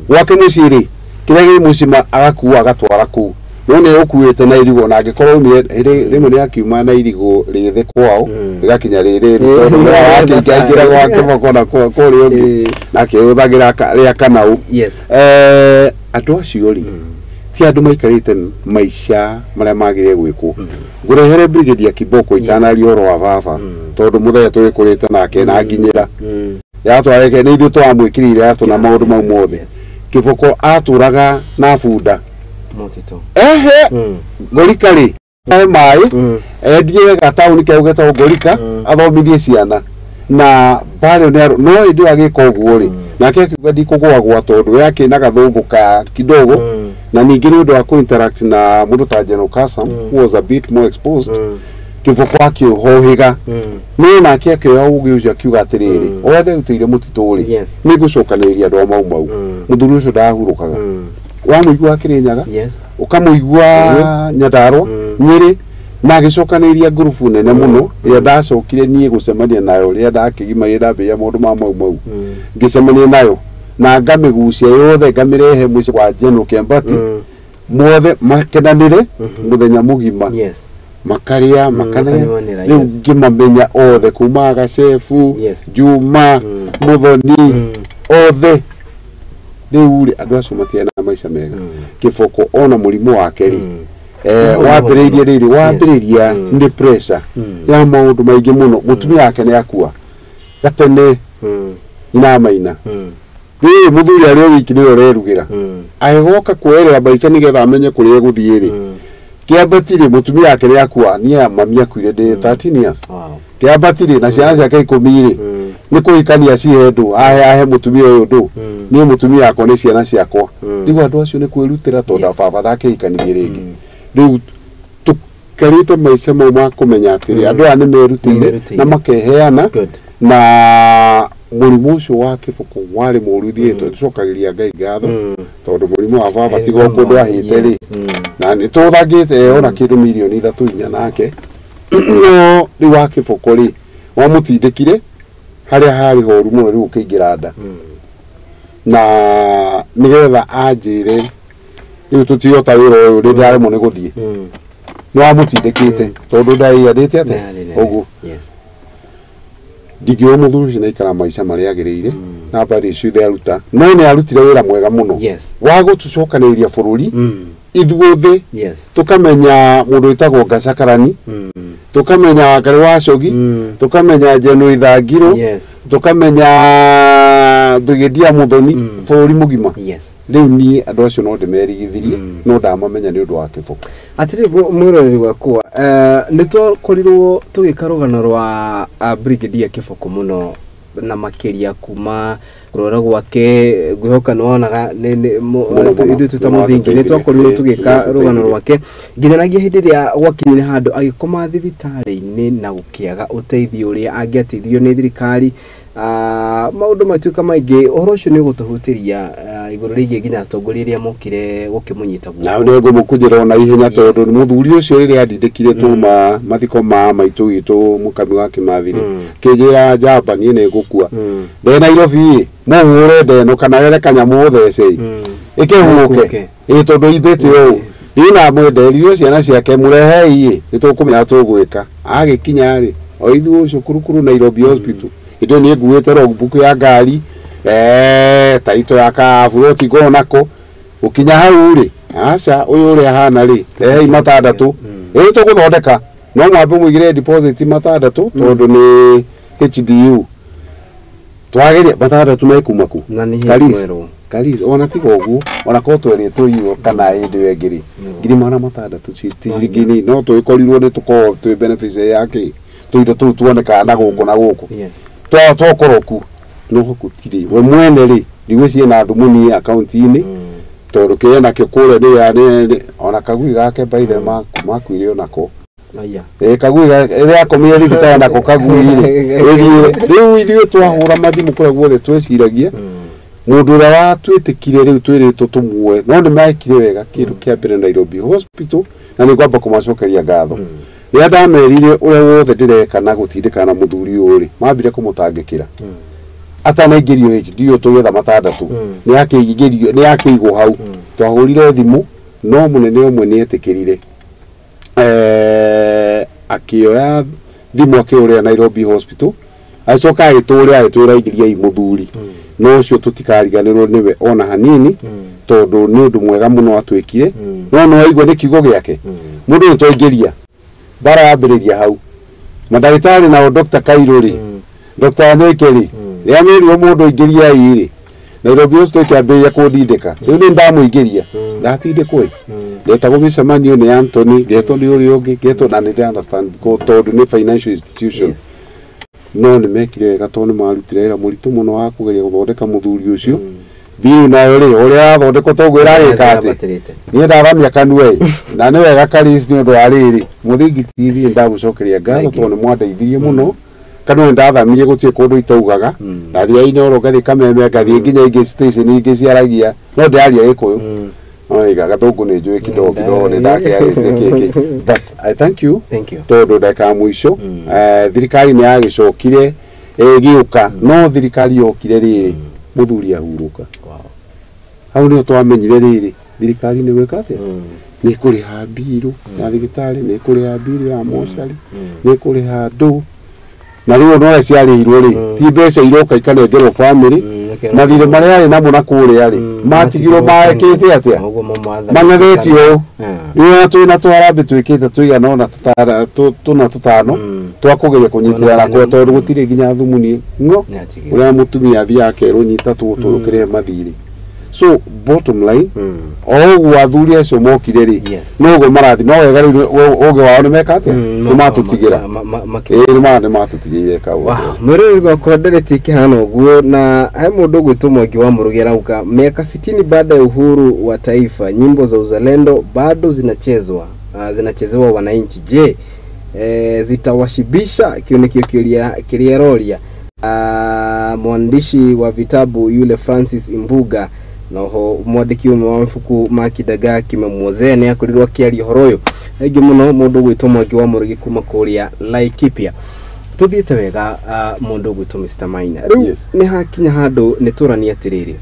gwake mũciĩ rĩ kĩrĩa gĩ mũciĩ agakua agatwara kũu no nĩ ũkuĩte na irigũ na angĩkorwo aumire rĩmwe nĩ akiuma na irigũ rĩthĩ kwao rĩgakinya rĩrĩ tondũ wakĩingaingĩra gwa Kiboko na kũrĩa ũngĩ na akĩhũthagĩra rĩa Kanau. Andũ acio rĩ ti andũ maikarĩte maica marĩa magĩrĩire gwĩkwo. Ngũrehere Brigadier Kiboko itanaria ũhoro wa baba tondũ mũthenya tũgĩkũrĩte nake na nginyĩra yatwareke nĩ ithuĩ twamwĩkĩrire iratũ na maũndũ mau mothe. Kiboko atũraga na bunda ehe Ngorika rĩ ahe maĩ endie gataũni kau getagwo Ngorika athomithie ciana na barĩ no hĩndĩ ĩyo agĩka ũguo rĩ nake akiuga ndikũgũagũa tondũ we akĩna gathũngũ ka kidogo na ningĩ nĩ ũndũ wa kũ-interact na mũndũ ta General Kasam who was a bit more exposed. Kĩboko akĩũhohĩga no nake akĩoya ũgĩ ũcio akiuga atĩrĩrĩ ũrĩa nderutĩire mũtitũ rĩ nĩ ngũcokanĩrĩria andũ a Mau Mau. Mũthuri ũcio ndahurũkaga. Wamũigua Kĩrĩnyaga, ũkamũigua Nyandarũa, Nyĩrĩ, na agĩcokanĩrĩria ngurubu nene mũno ĩrĩa ndacokire niĩ gũcemania nayo rĩrĩa ndakĩgimarire ndambĩrĩria maũndũ ma Mau Mau. Ngĩcemania nayo na ngamĩgucia yothe ngamĩrehe mũciĩ kwa General Kĩambati, mothe makenanĩre mũthenya mũgima. Makarĩa makananĩra. Rĩu ngĩmamenya othe kuma Gacebu, Juma, Muthoni, othe. Rĩu rĩ andũ acio matiarĩ na maica mega. Kĩboko ona mũrimũ wake rĩ wambĩrĩirie rĩrĩ wambĩrĩria nĩ pressure ya maũndũ maingĩ mũno. Mũtumia wake nĩ akua gatene nyina Maina. Rĩu mũthuri arĩ o wiki nĩwe ũrerugĩra. Agĩgoka kuoerera maica nĩgetha amenye kũrĩa egũthiĩ rĩ. Kĩambati rĩ mũtumia wake nĩ akua, niĩ mami akuire ndĩ 13 years. Kĩambati rĩ na ciana ciake 10 rĩ nĩ kũhikania cihe ndũ, ahe mũtumia ũyũ ndũ. Niĩ mũtumia wakwa nĩ ciana ciakwa. Rĩu andũ acio nĩ kwĩrutĩra tondũ baba ndakĩhikanirie rĩngĩ. Rĩu tũkarĩte maica mau ma kũmenya atĩrĩ andũ aya nĩ merutĩire na makeheana na mũrimũ ũcio wa Kĩboko warĩ mũũru ithuĩ tũcokagĩria Ngai ngatho tondũ mũrimũ wa baba tiga o kũndũ ahĩte rĩ na nĩ tũthangĩte ona kĩndũ mirioni 3 4 nake. No rĩu wa Kĩboko rĩ wamũtindĩkire harĩa harĩ horu mũno rĩu ũkĩingĩra nda na nĩgetha anjĩre rĩu tũtihota wĩra ũyũ rĩ ndaremwo nĩ gũthiĩ. Nĩ wamũtindĩkĩte tondũ ndaĩyandĩte atĩa ũguo. Ndingĩũĩ mũthuri ũcio nĩaikara maica marĩa agĩrĩire na mbathi icio nĩaruta no nĩ arutire wĩra mwega mũno wa gũtũcokanĩrĩria bũrũri ithuothe tũkamenya mũndũ wĩtagwo Ngacakarani, tũkamenya Wangarĩ wa Cogi, tũkamenya Njeno Ithangirũ, tũkamenya Brigadier Muthoni, bũrũri mũgima. Rĩu niĩ andũ acio no ndĩmerigithirie no ndamamenya nĩ ũndũ wa Kĩboko. Atĩrĩ mwĩroreri wakwa, nĩ twakorirwo tũgĩka rũgano rwa Brigadier Kĩboko mũno na makĩria kuma kũrwara gwake ngwĩhoka nĩ wonaga ithuĩ twĩ ta mũthingi nĩ twakorirwo tũgĩka rũgano rwake nginyanagia hĩndĩ ĩrĩa gwakinyire handũ agĩkoma thibitarĩ-inĩ na gũkĩaga ũteithio ũrĩa angĩateithirio nĩ thirikari. Maũndũ matuĩka maingĩ ũhoro ũcio nĩ ũgũtũhutĩria igũrũ rĩgiĩ nginya atongoria arĩa mokire gũkĩmũnyita guoko. Na nĩ ngũmũkunjĩra ona ihenya tondũ mũthuri ũcio rĩrĩa andindĩkire tuma mathiko ma maitũ witũ mũkami wa Kĩmathi rĩ kĩnjĩra njamba niĩ nĩ ngũkua ndĩ Nairobi mũhũre ndeno kana wethe kanyamũ ũthece ĩkĩhuũke ĩ tondũ imbĩte ũũ. Niĩ namwenderio ciana ciake mũrehei nĩ tũkũmenya tũgwĩka. Agĩkinya rĩ o ithuĩ ũcio kurukuru Nairobi Hospital ĩndĩ niĩ nguĩte logbook ya ngari taito ya kaburoti ngorwo nako gũkinya hau rĩ aca ũyũ ũrĩa ahana rĩ rehei matandatũ ĩ tũgũthondeka no mwambe mũigĩre deposit matandatũ tondũ nĩ HDU twageria matandatũ mekuma kũ Karis ona tiga ũguo ona korwo twerĩtwo irio kana hĩndĩ ĩyo ĩngĩ rĩ 600 ti ciringi no twĩkorirwo nĩ tũkorwo twĩ beneficiary ya kĩ tũindo tũu tuonekaga na gũkũ na gũkũ twakorwo ku no gũtirĩ we mwene rĩ ndigwĩciria na thumuni akaunti-inĩ tondũ kĩrĩa nakĩo kũrĩa nĩ ona kagui gake by the makuire onako kagui rĩrĩa akomire thibitarĩ nako kagui rĩ rĩu ithuĩ twahũra mathimũ kũrĩa guothe tweciragia mũndũ ũrĩa watwĩtĩkire rĩu twĩrĩtwo tũmuoe no nĩ mekire wega kĩndũ kĩa mbere Nairobi Hospital na nĩ ngwamba kũmacokeria ngatho. Rĩrĩa ndamerire ũrĩa wothe ndĩreka na gũtindĩkana na mũthuri ũyũ rĩ mambire kũmũtangĩkĩra atanaingĩrio HDU tũgĩetha matandatũ nĩ akĩingĩrio nĩ akĩigwo hau. Twahũrire thimũ no mũnene ũmwe nĩ etĩkĩrire akĩoya thimũ akĩũrĩra Nairobi Hospital agĩcoka agĩtũrĩa agĩtwĩra ingĩriai mũthuri no ũcio tũtikariganĩrwo nĩwe ona hanini tondũ nĩ ũndũ mwega mũno atwĩkire no no aigua nĩ kiugo gĩake mũndũ ũyũ twaingĩria bara yambĩrĩria hau mandagĩtarĩ nao Dr. Kairũ rĩ Dr. Wanyoike rĩ rĩrĩa merirwo mũndũ aingĩriai rĩ Nairobi Hospital ĩkĩambĩrĩria kũndindĩka rĩu nĩ ndamũingĩria ndatindĩkwo ĩ ndetagwo mĩcemanio nĩ Anthony ngetwo nĩ ũrĩa ũngĩ ngetwo na nĩ understand tondũ nĩ financial institution no nĩ mekire wega tondũ nĩ marutire wĩra mũritũ mũno wa kũgeria gũthondeka mũthuri ũcio Biru nayo rĩ ũrĩa yathondekwo toguo ĩragĩka atĩ niĩ ndathamia kanua ĩ na nĩ wega Karis nĩ ũndũ wa rĩrĩ Mũthingi TV ndamũcokeria ngatho tondũ nĩ mwandeithirie mũno. Kanua nĩndathamirie gũtirĩ kũndũ itaugaga ndathiaga Inooro ngathiĩ Kameme ngathiĩ nginya ingĩ station ingĩ ciaragia no ndĩraria Gĩkũyũ no iga Gathũngũ nĩ njũĩ kidogo kidogo nĩ ndakĩarĩtie kĩkĩ but I thank you tondũ ndagĩka ya mũico thirikari nĩ yagĩcokire ĩgĩũka no thirikari yokire rĩrĩ mũthuri ahurũka. Hau nĩho twamenyire rĩrĩ thirikari nĩ gwĩka atĩa nĩ kũrĩha mbirũ ya thibitarĩ nĩ kũrĩha mbirũ ya mocarĩ nĩ kũrĩha andũ na rĩu ona ũrĩa ciarĩhirwo rĩ ti mbeca iroka ikanengerwo family mathirĩ marĩa arĩ namo na kũrĩa rĩ matigirwo maekĩte atĩa mang'ethetio ũũ rĩu twĩna tũharambĩ twĩkĩte tũigana ũna tũna tũtano twakũgeria kũnyitĩrĩra nako tondũ gũtirĩ nginya thumuni ng'o ũrĩa mũtumia athiaga akerwo nyita tũtũ ũkĩrĩhe mathirĩ. So bottom line o ũguo athuri acio mokire rĩ noguo marathi no wega rĩu ũgĩ wao nĩ meka atĩa nĩ matũtigĩra ĩĩ nĩ matũtigĩire kaũndũ. Mwĩroreri wakwa ndereti ikĩhana ũguo na he mũndũ ũgwĩtwo Mwangi wa Mũrũgi arauga miaka 60 baada ya uhuru wa taifa nyimbo za uzalendo bado zinachezwa zinachezewa wananchi. Je, zitawashibisha? Kio nĩkĩo kĩũria kĩrĩa aroria. Mwandishi wa vitabu yule Francis Imbuga noho mwandĩki ũmwe wa mabuku ma Kidagaa Kimemwozea nĩ akorirwo akĩaria ũhoro ũyũ aingĩ mũno mũndũ ũgwĩtwo Mwangi wa Mũrũgi kuma kũrĩa Laikipia. Tũthiĩte wega mũndũ ũgwĩtwo Mr Maina rĩu nĩ hakinya handũ nĩ tũranie atĩrĩrĩ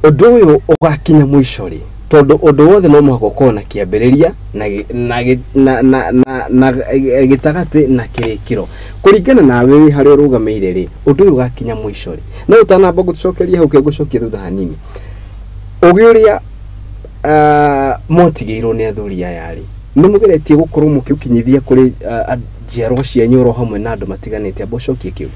ũndũ ũyũ ũgakinya mũico rĩ tondũ ũndũ wothe no mũhaka ũkorwo na kĩambĩrĩria na gĩtagatĩ na kĩrĩkĩro kũringana nawe wĩ harĩa ũrũgamĩire rĩ ũndũ ũyũ ũgakinya mũico rĩ no ũtanamba gũtũcokeria hau kengũcokia thutha hanini ũgĩ ũrĩa mwatigĩirwo nĩ athuri aya rĩ nĩ mũgeretie gũkorwo mũkĩũkinyithia kũrĩ njiarwa cianyu oro hamwe na andũ matiganĩte amba ũcokie kĩu.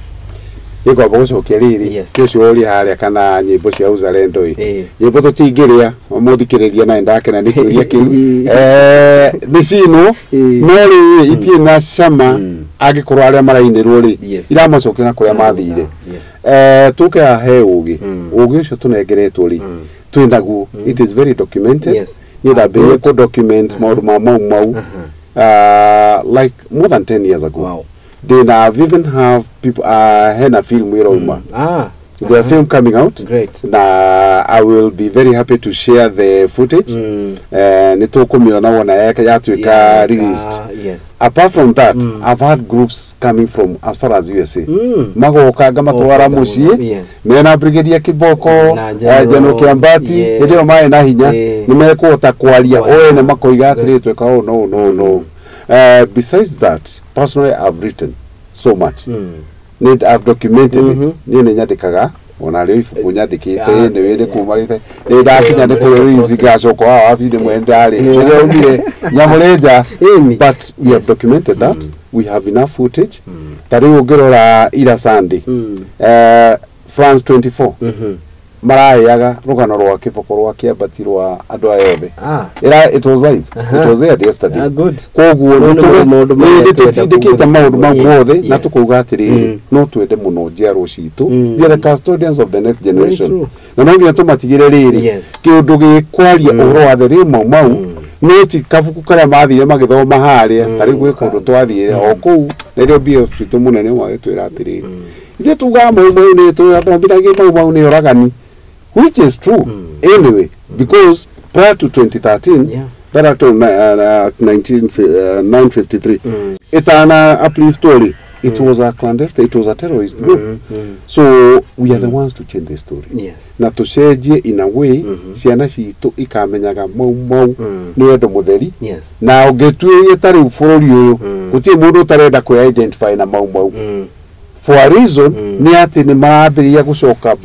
Nĩngwamba gũcokia rĩrĩ ũcio ũria harĩa kana nyĩmbo cia uzalendo ĩ nyĩmbo tũtingĩrĩa mũthikĩrĩria na ndakena nĩ kĩũria kĩu nĩ cinwo no rĩu itirĩ na cama angĩkorwo arĩa marainĩrwo rĩ iramacokera kũrĩa mathire. Tũke haha he ũgĩ ũgĩ ũcio tũnengeretwo rĩ twĩ naguo it is very documented. Niĩ ndambĩrĩirie kũ document maũndũ ma Mau Mau like more than 10 years ago. Wow. Then I've even have people hena film irauma. There are film coming out. Great. Na I will be very happy to share the footage. Nĩ tũkũmĩona wona yatuĩka released. Yes. Apart from that, I've had groups coming from as far as USA. Magoka ngamatwara mũciĩ mena Brigadier Kiboko, General Kiambati, hĩndĩ ĩyo marĩ na hinya nĩ mekũhota kwaria oene makoiga atĩrĩ tweka ũũ no no no. Besides that, personally I've written so much. I've documented it. Niĩ nĩ nyandĩkaga ona rĩu ibuku nyandĩkĩte nĩ wĩrĩ kuma rĩte nĩ ndakinya nĩ kũrĩa release ngacoka haha wabithi mwene ndarĩ rĩrĩa aumire nyamũrĩ but we have documented that. We have enough footage. Ta rĩu ũngĩrora ira Sunday France 24 maraheaga rũgano rwa kĩboko rwa kĩambati rwa andũ aya othe. It was live. It was there yesterday. Koguo nĩtũtindĩkĩte maũndũ mau mothe na tũkauga atĩrĩrĩ no twende mũno njiarwo citũ. We are the custodians of the next generation. Na no nginya tũmatigĩre rĩrĩ kĩũndũ gĩkwaria ũhoro wa the real Mau Mau no ti kabuku karĩa mathire magĩthoma harĩa ta rĩu gwĩ kũndũ twathire o kũu nĩrĩo BF witũ mũnene wagĩtwĩra atĩrĩrĩ ithuĩ tugaga Mau Mau nĩ tũthomithagia Mau Mau nĩ oragani, which is true anyway, because prior to 2013, that act of 953, it an uplift story. It was a clandestine, it was a terrorist group. So we are the ones to change the story. Yes. Na tucenjie in a way, ciana citũ ikamenyaga Mau Mau nĩ wendo mũtheri. Yes. Na ũngĩtuĩria ta rĩu bũrũri ũyũ, gũtirĩ mũndũ ũtarenda kwĩ-identify na Mau Mau. For a reason, nĩ atĩ nĩ marambĩrĩria gũcoka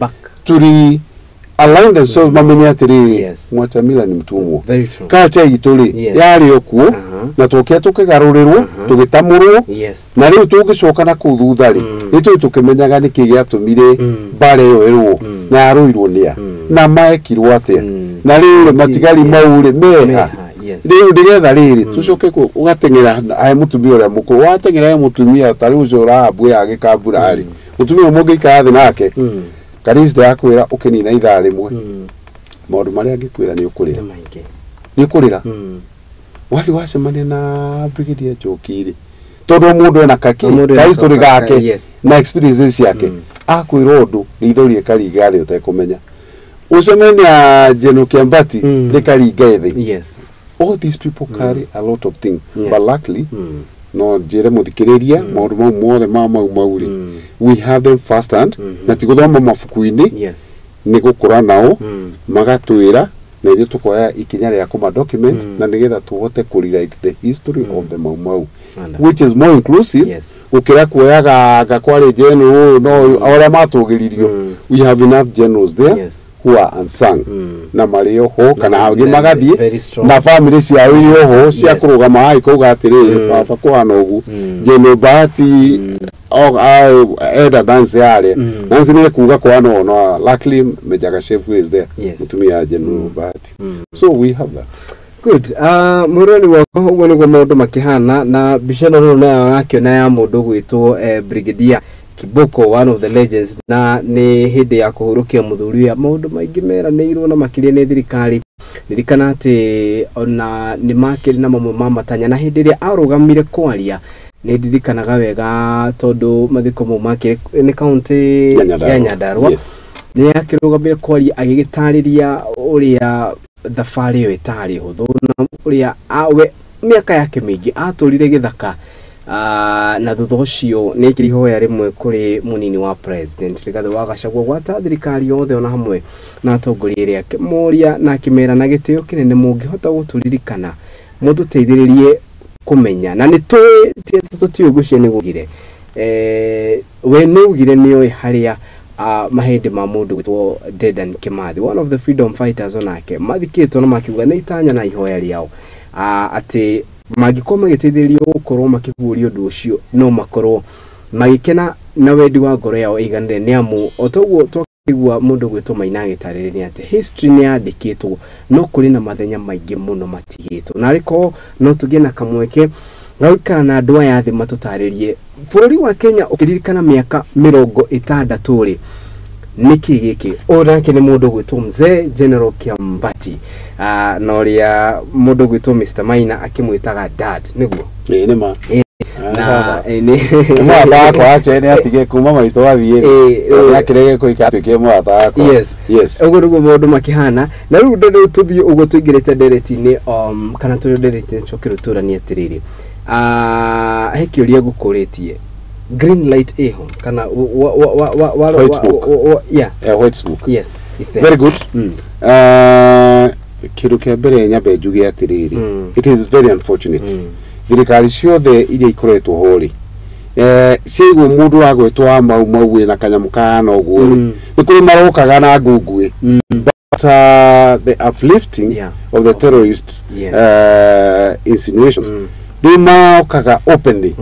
back to re-align themselves mamenye atĩrĩrĩ mwacha mila ni mtumwa. Culture itũ rĩ yarĩ o kuo na twokire tũkĩgarũrĩrwo tũgĩtamũrwo na rĩu tũngĩcoka na kũu thutha rĩ nĩ tũĩ tũkĩmenyaga nĩkĩ gĩatũmire mbara ĩyo ĩrũo na yarũirwo nĩa na maekirwo atĩa na rĩu matigari mau rĩ meha rĩu nĩgetha rĩrĩ tũcoke ũgateng'era he mũtumia ũrĩa mũkũrũ wateng'era he mũtumia ta rĩu ũcio ũrahambwo ya gĩkambura rĩ mũtumia ũmwe ũngĩikara thĩ nake Karisi yakwĩra ũkĩnina ithaa rĩmwe maũndũ marĩa angĩkwĩra nĩ ũkũrĩra nĩ ũkũrĩra wathi wacemania na Brigadier Njoki rĩ tondũ mũndũ ena kaki ka history gake na experiences ciake akwĩra ũndũ ritho rĩkaringa thĩ ũtekũmenya ũcemanie na General Kiambati rĩkaringa thĩ. Yes. All these people carry a lot of things. But luckily no njĩre mũthikĩrĩria maũndũ mau mothe ma mau mau rĩ we have them first hand na ti gũthoma mabuku-inĩ. Yes. Nĩ gũkũra nao magatwĩra na ithuĩ tũkoya ikinya rĩa kũma document na nĩgetha tũhote kũ rewrite the history of the Mau Mau which is more inclusive. Yes. Gũkĩra kuoyaga anga kwarĩ general no arĩa matũgĩririo. We have enough generals there. Yes. Who are unsung na marĩ oho kana angĩ magathiĩ na family ciao irĩ oho cia kũrũgama haha ikauga atĩrĩrĩ baba kũhana ũguo General Bahati enda dance yarĩa Nancy nĩ ekuga kũhana ũũ no luckily Major Gashefu is there. Yes. Mũtumia wa General Bahati. So we have that. Good. Mwĩrori wakwa ũguo nĩguo maũndũ makĩhana na mbica ĩno rĩu nayo ũrakĩona ya mũndũ gwĩtwo Brigadier Kiboko, one of the legends, na nĩ hĩndĩ ya kũhurũkia mũthuri ũyũ maũndũ maingĩ meranĩirwo na makĩria nĩ thirikari. Ririkana atĩ ona nĩ makĩrĩ na mamwe ma matanya na hĩndĩ ĩrĩa arũgamire kwaria nĩ ndirikanaga wega tondũ mathiko mau makĩrĩ nĩ kaũntĩ ya Nyandarua. Yes. Nĩ akĩrũgamire kwaria agĩgĩtarĩria ũrĩa thabarĩ ĩyo ĩtarĩ hũthũ na ũrĩa we mĩaka yake mĩingĩ atũrire gĩthaka na thutha ũcio nĩ ekire ihoya rĩmwe kũrĩ mũnini wa president Rigathĩ wa Gachagua gwata thirikari yothe ona hamwe na atongoria ĩrĩa akĩmoria na akĩmera na gĩtĩo kĩnene mũngĩhota gũtũririkana mũtũteithĩrĩrie kũmenya na nĩ tũĩ tũtiũĩ ngũcia nĩ gũgire we nĩ ugire nĩ oĩ harĩa mahĩndĩ ma mũndũ gwĩtwo Dedan Kimathi, one of the freedom fighters, onake mathikĩtwo na makiuga nĩ itanya na ihoya rĩao atĩ mangĩkorwo magĩteithĩrĩrio gũkorwo makĩguũria ũndũ ũcio no makorwo magĩkena na wendi wa ngoro yao ĩiganĩre nĩ amu o toguo twakĩigua mũndũ gwĩtwo Maina agĩtarĩria atĩ history nĩ yandĩkĩtwo no kũrĩ na mathenya maingĩ mũno matigĩtwo na arĩkorwo no tũgĩe na kamweke ga gũikara na andũ aya thĩ matũtarĩrie bũrũri wa Kenya ũkĩririkana mĩaka 60 rĩ nĩkĩ gĩkĩ ũyũ nake nĩ mũndũ gwĩtwo Mzee General Kiambati na ũrĩa mũndũ gwĩtwo Mr Maina akĩmwĩtaga dad nĩguo Ĩĩ nĩ ma na nĩ mũrata wakwa actually nĩ atigire kuma maitũ athiĩ nĩ akĩrege kũika atuĩkire mũrata wakwa. Yes. Yes. Ũguo nĩguo maũndũ makĩhana na rĩu rĩu tũthiĩ ũguo tũingĩrĩte ndereti-inĩ kana tũrĩ ndereti-inĩ tũcoke rĩu tũranie atĩrĩrĩ he kĩũria ngũkũrĩtie green light ĩho kana White smoke. Yeah. White smoke. Yes, it's there. Very good. Kĩndũ kĩa mbere nyambe njuge atĩrĩrĩ it is very unfortunate thirikari ciothe iria ikoretwo ho rĩ ciaigua mũndũ wagwetwo wa Mau Mau wĩna kanyamũ kahana ũguo rĩ nĩ kũrĩ marokaga na ngunguĩ but the uplifting of the terrorist insinuations nĩ marokaga openly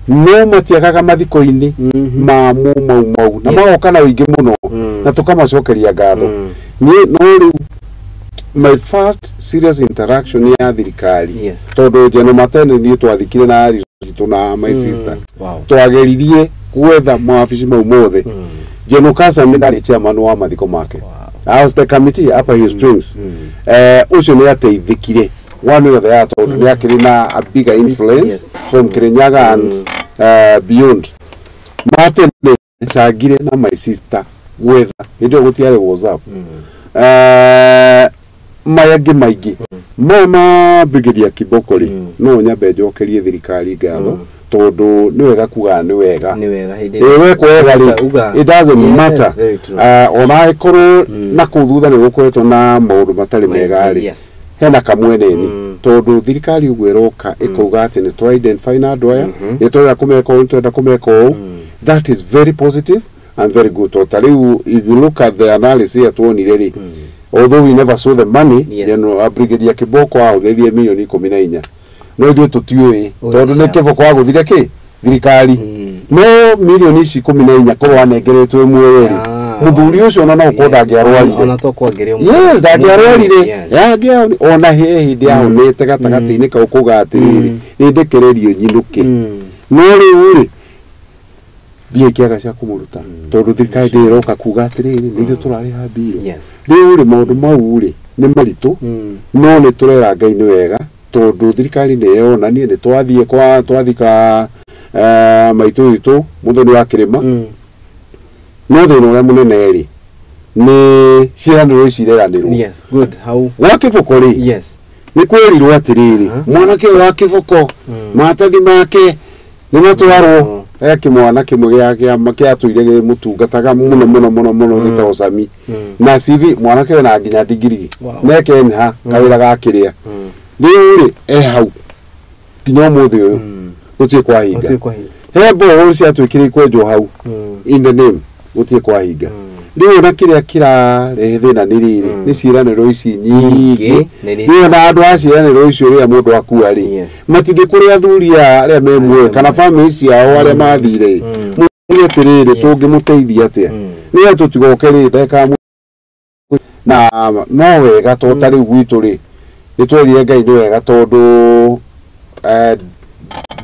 no matiagaga mathiko-inĩ ma Mau Mau na magoka na ũingĩ mũno na tũkamacokeria ngatho. Niĩ no rĩu my first serious interaction ya thirikari tondũ General Matene niĩ twathikire na Aritũ na my sister twageririe gwetha mawabici mau mothe. General Kasa nĩ ndarĩ chairman wa mathiko make. I was the committee Upper Hill Springs. Ũcio nĩ ateithĩkire one way or the other tondũ nĩ akĩrĩ na a bigger influence from Kirinyaga and beyond. Matene cangire na my sister gwetha hĩndĩ ĩyo gũtiarĩ WhatsApp. Maya angĩ maingĩ maya ma Brigadier Kiboko rĩ no nyambe njokerie thirikari ngatho tondũ nĩ wega kuga nĩ wega wekwo wega rĩ it doesn't matter ona ĩkorwo na kũu thutha nĩ gũkoretwo na maũndũ matarĩ mega rĩ hena kamweneni tondũ thirikari ũguo ĩroka ĩkauga atĩ nĩ twa identify na andũ aya nĩ tũrenda kũmeka ũũ nĩ tũrenda kũmeka ũũ that is very positive and very good. Tondũ ta rĩu if you look at the analysis ĩrĩa tuonire rĩ although we never saw the money. General Brigadier Kiboko ahũthĩrire milioni 14 no ithuĩ tũtiũĩ tondũ nĩ Kiboko agũthire kĩ thirikari no milioni ici 14 korwo anengeretwo muoyo rĩ mũthuri ũcio ona no ũkorwo ndangĩarwarire. Yes, ndangĩarwarire ona he hĩndĩ ahonete gatagatĩ-inĩ kau kuga atĩrĩrĩ nĩ ndekererio nyinũke no rĩu rĩ Mbia ikĩaga cia kũmũruta tondũ thirikari ndĩroka kuga atĩrĩrĩ nĩ ithuĩ tũrarĩha mbirũ. Rĩu rĩ maũndũ mau rĩ nĩ maritũ no nĩ tũrera Ngai nĩ wega tondũ thirikari nĩ yonanie nĩ twathiĩ kwa twathika maitũ witũ mũthoni wa kĩrĩma. No thĩna ũrĩa mũnene rĩ nĩ ciĩranĩro ici ireranĩrwo. Yes, good. How? Gwa kĩboko rĩ Yes. nĩ kwĩrirwo atĩrĩrĩ mwanake ũyũ wa kĩboko maratathi make nĩ matwarwo he kĩmwana kĩmwe gĩatũire gĩmũtungataga mũno mũno mũno mũno gĩtagwo Sami na CV mwanake ũyũ na nginya ndigiri neke nha kawĩra ga kĩrĩa rĩu rĩ e hau nginya ũmũthĩ ũyũ gũtirĩ kwahinga. He borehole ciatuĩkire ikwenjwo hau in the name gũtirĩ kwahinga. Rĩu ona kĩrĩa kĩrarehe thĩna nĩ rĩrĩ nĩ ciĩranĩro ici nyingĩ. Rĩu ona andũ a ciĩranĩro icio rĩrĩa mũndũ akua rĩ matithiĩ kũrĩ athuri arĩa me muoyo kana bamĩrĩ ciao arĩa mathire muge atĩrĩrĩ tũngĩmũteithia atĩa nĩgetha tũtigoke rĩ ndagĩka na no wega tondũ ta rĩu gwitũ rĩ nĩ twerire Ngai nĩ wega tondũ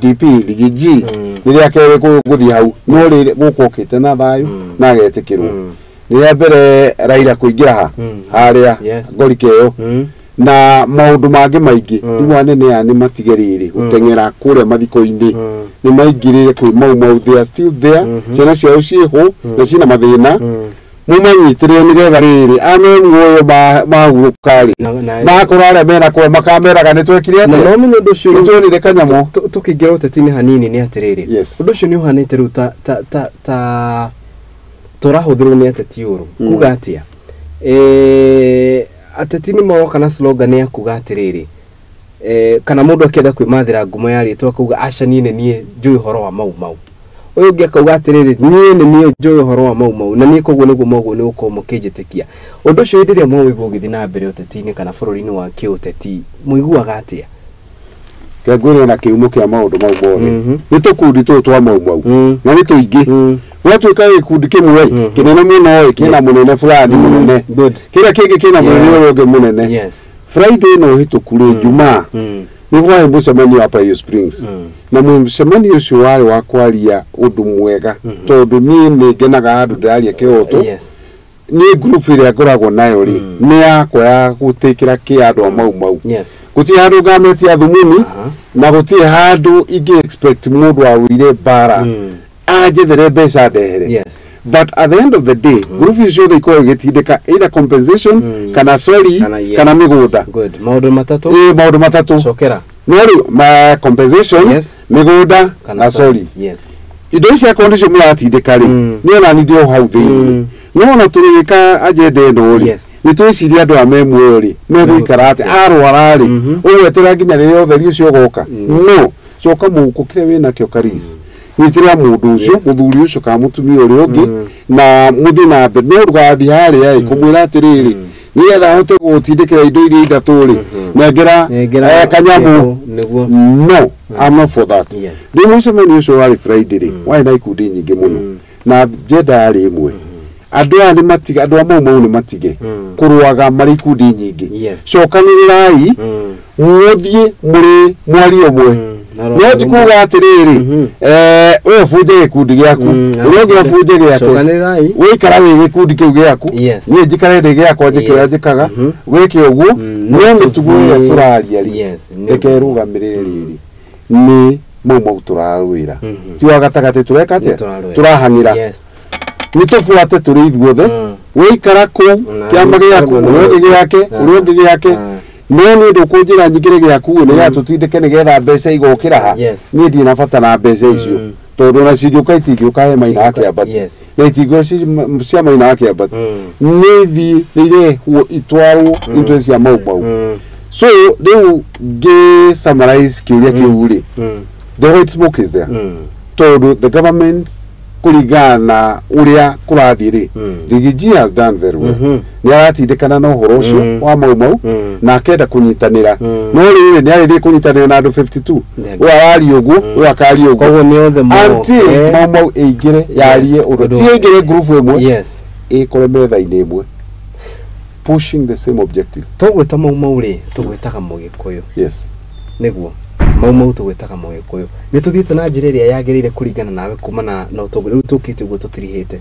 DP Rigiji rĩrĩa kerĩ gũthiĩ hau no rĩrĩ gũkũ okĩte na thayũ na agetĩkĩrwo. Rĩrĩa mbere Raila kũingĩra ha harĩa ngorike ĩyo na maũndũ mangĩ maingĩ rĩu anene aya nĩ matige rĩrĩ gũteng'era kũrĩa mathiko-inĩ nĩ maingĩrĩre kwĩ Mau Mau, they are still there, ciana ciao ciĩho na ciĩna mathĩna mũmanyitĩrĩre nĩgetha rĩrĩ ame muoyo mahurũka rĩ makorwo arĩa mena kũrĩa makameraga nĩ twekire atĩa na no ũmenye ũndũ ũcio nĩ tuonire kanyamũ. Tũkĩingĩra ũteti-inĩ hanini nĩ atĩrĩrĩ ũndũ ũcio nĩ ũhanĩte rĩu ta tũrahũthĩrwo nĩ ateti ũru kuga atĩa ateti nĩ maroka na slogan ya kuga atĩrĩrĩ kana mũndũ akĩenda kwĩmathĩra ngumo ya rĩtwa akauga aca niĩ nĩ niĩ njũĩ ũhoro wa Mau Mau, ũyũ ũngĩ akauga atĩrĩrĩ niĩ nĩ niĩ njũĩ ũhoro wa Mau Mau na niĩ koguo nĩguo moguo nĩ gũkorwo mũkĩnjĩtĩkia. Ũndũ ũcio hĩndĩ ĩrĩa mwaũigua ũgĩthiĩ na mbere ũteti-inĩ kana bũrũri-inĩ wa kĩũteti mũiguaga atĩa? Ngwĩre na kĩhumo kĩa maũndũ mau mothe nĩ tũkundi tũtũ twa Mau Mau na nĩ tũingĩ gwatuĩka gĩkundi kĩmwe kĩnene mũno ĩ kĩna mũnene fulani mũnene kĩrĩa kĩngĩ kĩna mũnene ũrĩa ũngĩ mũnene. Friday ĩno hĩtũku rĩ Jumaa nĩ kwarĩ mũcemanio wa Pio Springs na mũcemanio ũcio warĩ wa kwaria ũndũ mwega tondũ niĩ nĩ ngenaga handũ ndĩraria kĩhoto. Niĩ group ĩrĩa ngoragwo nayo rĩ nĩ yakwa ya gũtĩkĩra kĩ andũ a Mau Mau. Gũtirĩ handũ ngametia thumuni na gũtirĩ handũ ingĩ expect mũndũ aũire mbara anjethere mbeca ndehere. But at the end of the day group icio ciothe ikoragwo igĩtindĩka either compensation kana sorry kana mĩgũnda. Good. Maũndũ matatũ. Maũndũ matatũ. Cokera. No rĩu ma compensation, mĩgũnda na sorry. Indo ici akorwo nĩcio mũratindĩka rĩ nĩ ona niĩ ndĩ o hau thĩinĩ no ona tũrĩka agenda ĩno rĩ nĩ twĩcirie andũ aya me muoyo rĩ megũikara atĩa arwara rĩ ũgweterera nginya rĩrĩa ũtheri ũcio ũgoka no coka mũhuko kĩrĩa wĩnakĩo Karis nyitĩrĩra mũndũ ũcio mũthuri ũcio kana mũtumia ũrĩa ũngĩ na mũthiĩ na mbere no ndũgathiĩ harĩa ĩ kũmwĩra atĩrĩrĩ nĩgetha ahote gũgũtindĩkĩra indo iria ithatũ rĩ nengera kanyamũ. No, I'm not for that. Rĩu mũcemanio ũcio warĩ Friday rĩ warĩ na ikundi nyingĩ mũno na agenda yarĩ ĩmwe. Andũ aya nĩ matige, andũ a Mau Mau nĩ matige kũrũaga marĩ ikundi nyingĩ. Cokanĩrĩrai mũthiĩ mũrĩ mwario ũmwe no ti kuga atĩrĩrĩ we bunje gĩkundi gĩaku ũrĩa ũngĩ abunje gĩake wĩikara wĩ gĩkundi kĩu gĩaku niĩ njikare ndĩ gĩakwa njĩke ũrĩa njĩkaga wĩke ũguo no mĩtugo ĩrĩa tũraria rĩ reke ĩrũgamĩrĩre rĩrĩ nĩ Mau Mau tũrarũĩra ti wa gatagatĩ tũreka atĩa tũrahang'ĩra nĩ tũbuate tũrĩ ithuothe wĩikara kũu kĩama gĩaku ũrĩa ũngĩ gĩake ũrĩa ũngĩ gĩake no nĩ ndũkũnjĩra nyingĩre gĩaku nĩgetha tũtindĩke nĩgetha mbeca igokĩra ha niĩ ndirĩ na bata na mbeca icio tondũ ona cingĩũka itingĩũka he Maina wa Kĩambati na itingĩũka cia Maina wa Kĩambati nĩ thiĩ irehwo itwarwo interest cia Mau Mau. So rĩu ngĩ summarize kĩũria kĩu rĩ the white smoke is there tondũ the government kũringana na ũrĩa kũrathiĩ rĩ Rigiji has done very well. Nĩ aratindĩkana na ũhoro ũcio wa Mau Mau na akenda kũnyitanĩra no rĩrĩ nĩ arĩthiĩ kũnyitanĩra na andũ 52 ũyũ araria ũguo ũyũ akaria ũguo koguo nĩ othe until Mau Mau ĩingĩre yarie ũndũ ti ĩingĩre group ĩmwe ĩkore metha-inĩ ĩmwe pushing the same objective. Tũgwĩta Mau Mau rĩ tũgwĩtaga Mũgĩkũyũ. Yes. Nĩguo Mau Mau tũgwĩtaga Mũgĩkũyũ. Nĩ tũthiĩte na njĩra ĩrĩa yagĩrĩire kũringana nawe kumana na ũtongoria rĩu tũkĩte ũguo tũtirihĩte?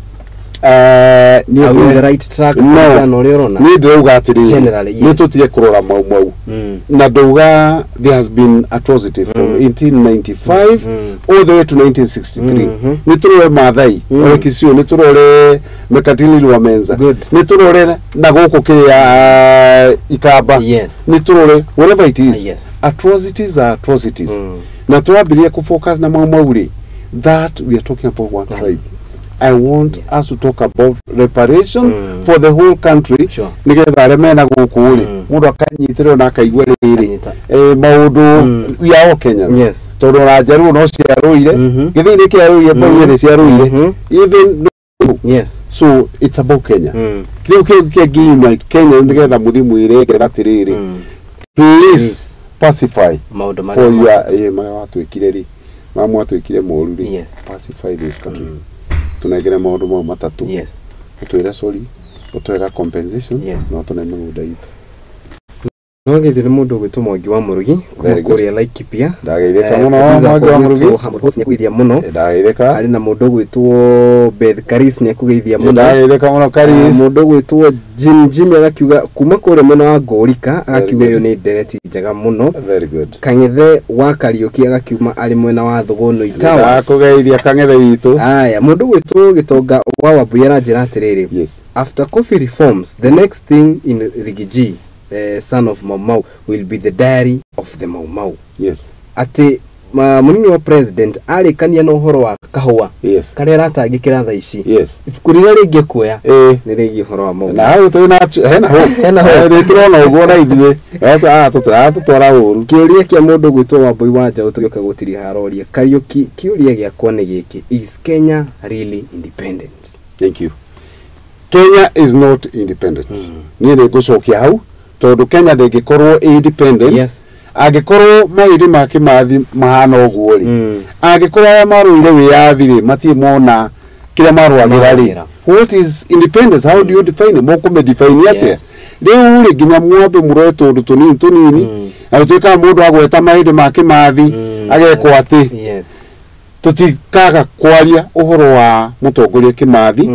Are we on the right track No. kũringana na ũrĩa ũrona? Niĩ ndĩrauga atĩrĩrĩ, Generally, yes. nĩ tũtige kũrora Mau Mau. Na ndauga there has been atrocity from 1895 all the way to 1963. Nĩ tũrore Maathai, ore Kisio, nĩ tũrore Mekatilili wa Menza, Good. nĩ tũrore na gũkũ kĩrĩa Ikamba, nĩ tũrore wherever it is. Atrocities are atrocities. Na twambĩrĩria kũ focus na Mau Mau rĩ, that we are talking about one tribe. I want us to talk about reparation for the whole country, nigetha arĩa mena gũkũ rĩ, mũndũ akanyitĩrĩrwo na akaigua rĩrĩ, Akanyita. maũndũ, we are all Kenyans, tondũ ona Njaruo no ciarũire, gĩthii nĩ kĩarũire, Mbaruya nĩ ciarũire, even so it's about Kenya. Kĩrĩu kĩu kĩngĩ unite Kenya, nĩgetha mũthiĩ mwĩre ngeretha atĩrĩrĩ, please Please. pacify Maũndũ for marĩa your marĩa watwĩkire rĩ, marĩa mwatwĩkire moru rĩ, pacify this country. Tũnengere maũndũ mau matatũ, ũtwĩre sorry, ũtwĩre compensation, na ũtũne mĩgũnda itũ. No gĩthĩ nĩ mũndũ ũgwĩtwo Mwangi wa Mũrugi kuma Very good. kũrĩa Laikipia. Ndageithĩka mũno, Mwangi wa Mũrugi. Mũrugi mũno. Ndageithĩka. Arĩ na mũndũ ũgwĩtwo Beth Karis nĩ akũgeithia mũno. Ndageithĩka mũno, Karis. Mũndũ ũgwĩtwo Jim Jimmy agakiuga kuma kũrĩa mwena wa Ngũrika, agakiuga Very ĩyo nĩ ndereti njega mũno. Very good. Kang'ethe wa Kariũki agakiuma arĩ mwena wa Thũgũnũi Towers. Ndakũgeithia Kang'ethe witũ. Aya, mũndũ ũgwĩtwo Gĩtonga wa Wambui aranjĩra atĩrĩrĩ, after coffee reforms, the next thing in Rigiji, son of Mau Mau, will be the diary of the Mau Mau. Atĩ mũnini wa president arĩkania na ũhoro wa kahũa karĩa aratangĩkĩra thaa ici, ibuku rĩrĩa rĩngĩ kuoya nĩ rĩgiĩ ũhoro wa Mau Na hau twĩna hena hope. Hena hope. Nĩ tũrona ũguo na ithuĩ tũtwara ũru. Kĩũria kĩa mũndũ gwĩtwo Wambui wa Njaũ tũgĩũka gũtiriha aroria Kariũki, kĩũria gĩakwa nĩ gĩkĩ, is Kenya really independent? Thank you. Kenya is not independent. Niĩ nĩ ngũcokia hau tondũ Kenya ndĩngĩkorwo ĩ independent angĩkorwo mahĩndĩ ma Kĩmathi mahana ũguo rĩ, angĩkorwo arĩa marũire wĩyathi rĩ matirĩ mona kĩrĩa marũagĩra rĩ, Marũagĩra. what is independence? How do you define it? Mũkũmĩdefine atĩa? Rĩu rĩ, nginya mwambe mũroe tũndũ tũnini tũnini, na gũtuĩkaga mũndũ agweta mahĩndĩ ma Kĩmathi agekwo atĩ tũtikaga kwaria ũhoro wa mũtongoria Kĩmathi.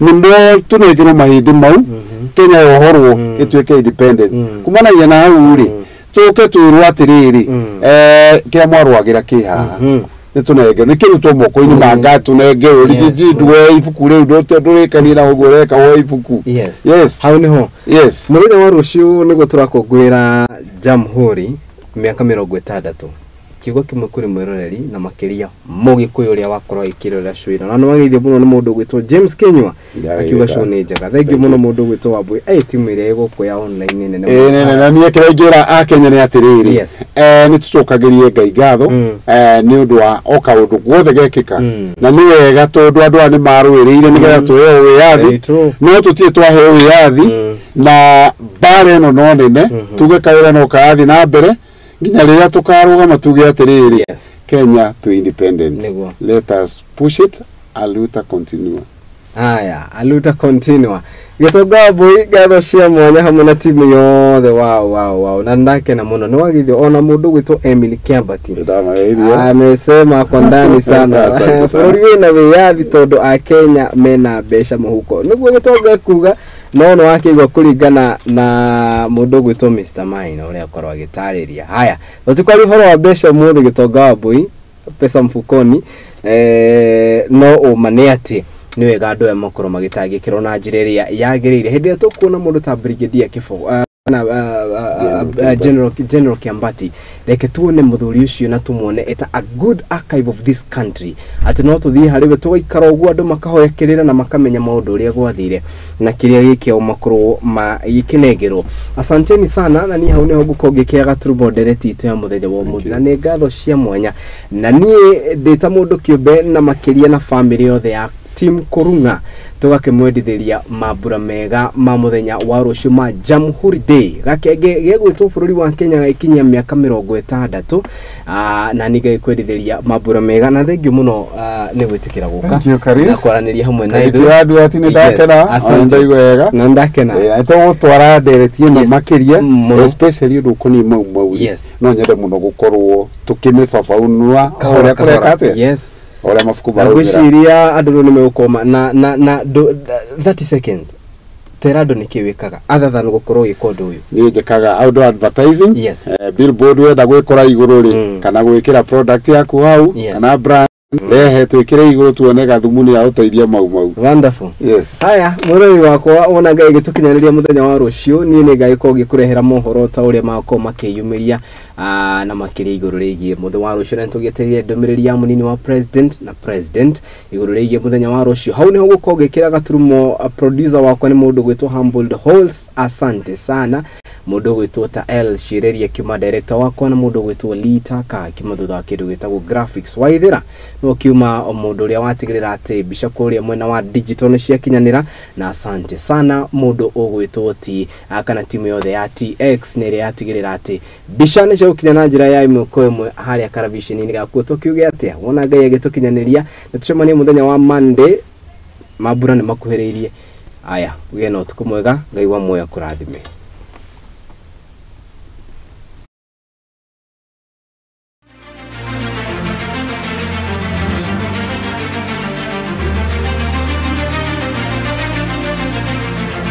Nĩ mo tũnengerwo mahĩndĩ mau, Kenya yohorwo, ĩtuĩke independent. Kumanagia na hau rĩ, tũke twĩrwo atĩrĩrĩ, kĩrĩa mwarũagĩra kĩ haha, nĩ tũnengerwo, nĩ kĩrutwo moko-inĩ ma Ngai, tũnengerwo. Rigiji, ndwoe ibuku rĩu, ndũrĩkanie na ũguo ũreka, woe ibuku. Yes. Hau nĩho. Mũthenya wa rũciũ nĩguo tũrakũngũĩra Jamhuri mĩaka 60. Kiugo kĩmwe kũrĩ mwĩroreri na makĩria mũgĩkũyũ ũrĩa wakorwo agĩkĩrorera show ĩno, na nĩ wageithio mũno nĩ mũndũ ũgwĩtwo James Kenyua, akiuga show nĩ njega. Thank you mũno mũndũ ũgwĩtwo Wambui. Ĩ timu ĩrĩa ĩgũkũ ya online nĩ nene Ĩĩ, mũno. nĩ na niĩ kĩrĩa ingĩra akenya nĩ atĩrĩrĩ, nĩ tũcokagĩrie Ngai ngatho nĩ ũndũ wa o kaũndũ guothe gekĩka, na nĩ wega tondũ andũ aya nĩ marũĩrĩire nĩgetha tũheo wĩyathi. Very true. No tũtirĩ twaheo wĩyathi, na mbara ĩno no nene, tuge kawĩra no karathiĩ na mbere nginya rĩrĩa tũkarũgama tuge atĩrĩrĩ, Kenya to independent. Nĩguo. Let us push it, aluta continua. Haya, aluta continua. Gĩtonga Wambui, ngatho cia mwanya hamwe na timu yothe. Wow, wow, wow. Na ndakena mũno nĩ wageithio ona mũndũ ũgwĩtwo Emily Kiambati. Ndamageithia. Amesema kwa ndani sana. Asante sana. Bũrũri wĩna wĩyathi tondũ akenya mena mbeca mũhuko, nĩguo gĩtonga kuga, no nĩ wakĩigua kũringana na mũndũ ũgwĩtwo Mr. Maina ũrĩa akorwo agĩtarĩria. Haya, tũtikwaria ũhoro wa mbeca ũmũthĩ, Gĩtonga Wambui, pesa mfukoni. No ũma nĩ atĩ nĩ wega andũ aya makorwo magĩtangĩkĩrwo na njĩra ĩrĩa yagĩrĩire hĩndĩ ĩrĩa tũkuona mũndũ ta Brigadier Kĩbũ na General Kiambati. Reke tuone mũthuri ũcio na tumuone eta a good archive of this country, atĩ no tũthiĩ harĩ we tũgaikara ũguo, andũ makahoya kĩrĩra na makamenya maũndũ ũrĩa gwathire na kĩrĩa gĩkĩao makorwo magĩkĩnengerwo. Asanteni sana, na niĩ hau nĩho ngũkorwo ngĩkĩaga gaturumbo ndereti itũ ya mũthenya wa ũmũthĩ, na nĩ ngatho cia mwanya na niĩ ndĩ ta mũndũ kĩũmbe na makĩria na bamĩrĩ yothe ya Tim Kurung'a tũgakĩmwendithĩria mambura mega ma mũthenya wa rũciũ ma Jamhuri Day. Gakenge gegwĩtwo bũrũri wa Kenya gagĩkinyia mĩaka 60, na nĩ gagĩkwendithĩria mambura mega na thengiũ mũno nĩ gwĩtĩkĩra gũka Thank you, Karis. na kwaranĩria hamwe na Thank you, ithuĩ. Edward, nĩ ndakena. Yes, Ona asante. ndaigua wega. Na ndakena. Nĩ tũgũtwara ndereti ĩno Yes. makĩria, Mũno. especially ũndũ ũkoniĩ Mau Mau. Yes. No nyende mũno gũkorwo tũkĩmĩbabaũnũra Kahora, ũrĩa kũreka kahora. atĩa, Yes. ũrĩa mabuku Na maraumĩra. ngwĩciria andũ rĩu nĩ megũkorwo na 30 seconds tera andũ nĩkĩ wĩkaga other than gũkorwo ũgĩka ũndũ ũyũ. Niĩ njĩkaga outdoor advertising. Yes. Billboard wenda gwĩkora igũrũ rĩ, kana gwĩkĩra product yaku hau, Yes. kana brand, rehe twĩkĩre igũrũ tuone gathumuni ya gũteithia Mau Mau. Wonderful. Yes. Haya, mũrori wakwa, wona Ngai gĩtũkinyanĩria mũthenya wa rũciũ, niĩ nĩ ngagĩkorwo ngĩkũrehera mohoro ta ũrĩa magakorwo makĩyumĩria, na makĩria igũrũ rĩgiĩ mũthenya wa rũciũ, na nĩtũgĩetereire ndũmĩrĩri ya mũnini wa president na president igũrũ rĩgiĩ mũthenya wa rũciũ. Hau nĩho gũkorwo ngĩkĩra gaturumo. Producer wakwa nĩ mũndũ gwĩtwo Humbled Halls, asante sana. Mũndũ gwĩtwo ta L Ciĩrĩria kiuma director wakwa, na mũndũ gwĩtwo Lita Ka kiuma thutha wa kĩndũ gĩtagwo graphics. Waithĩra no kiuma mũndũ ũrĩa watigĩrĩra atĩ mbica kũrĩa mwena wa digital nĩ ciakinyanĩra, na asante sana mũndũ ũgwĩtwo ti kana timu yothe ya TX nĩ ĩrĩa yatigĩrĩra atĩ mbica nĩ ciagũkinya na njĩra ya ĩmwe kwa ĩmwe harĩa karaviceni-inĩ gaku. Tũkiuge atĩa wona Ngai agĩtũkinyanĩria, nĩ tũcemanie mũthenya wa Monday. Mambura nĩ makuhĩrĩirie. Aya, ũgĩe na ũtukũ mwega. Ngai wa muoyo akũrathime.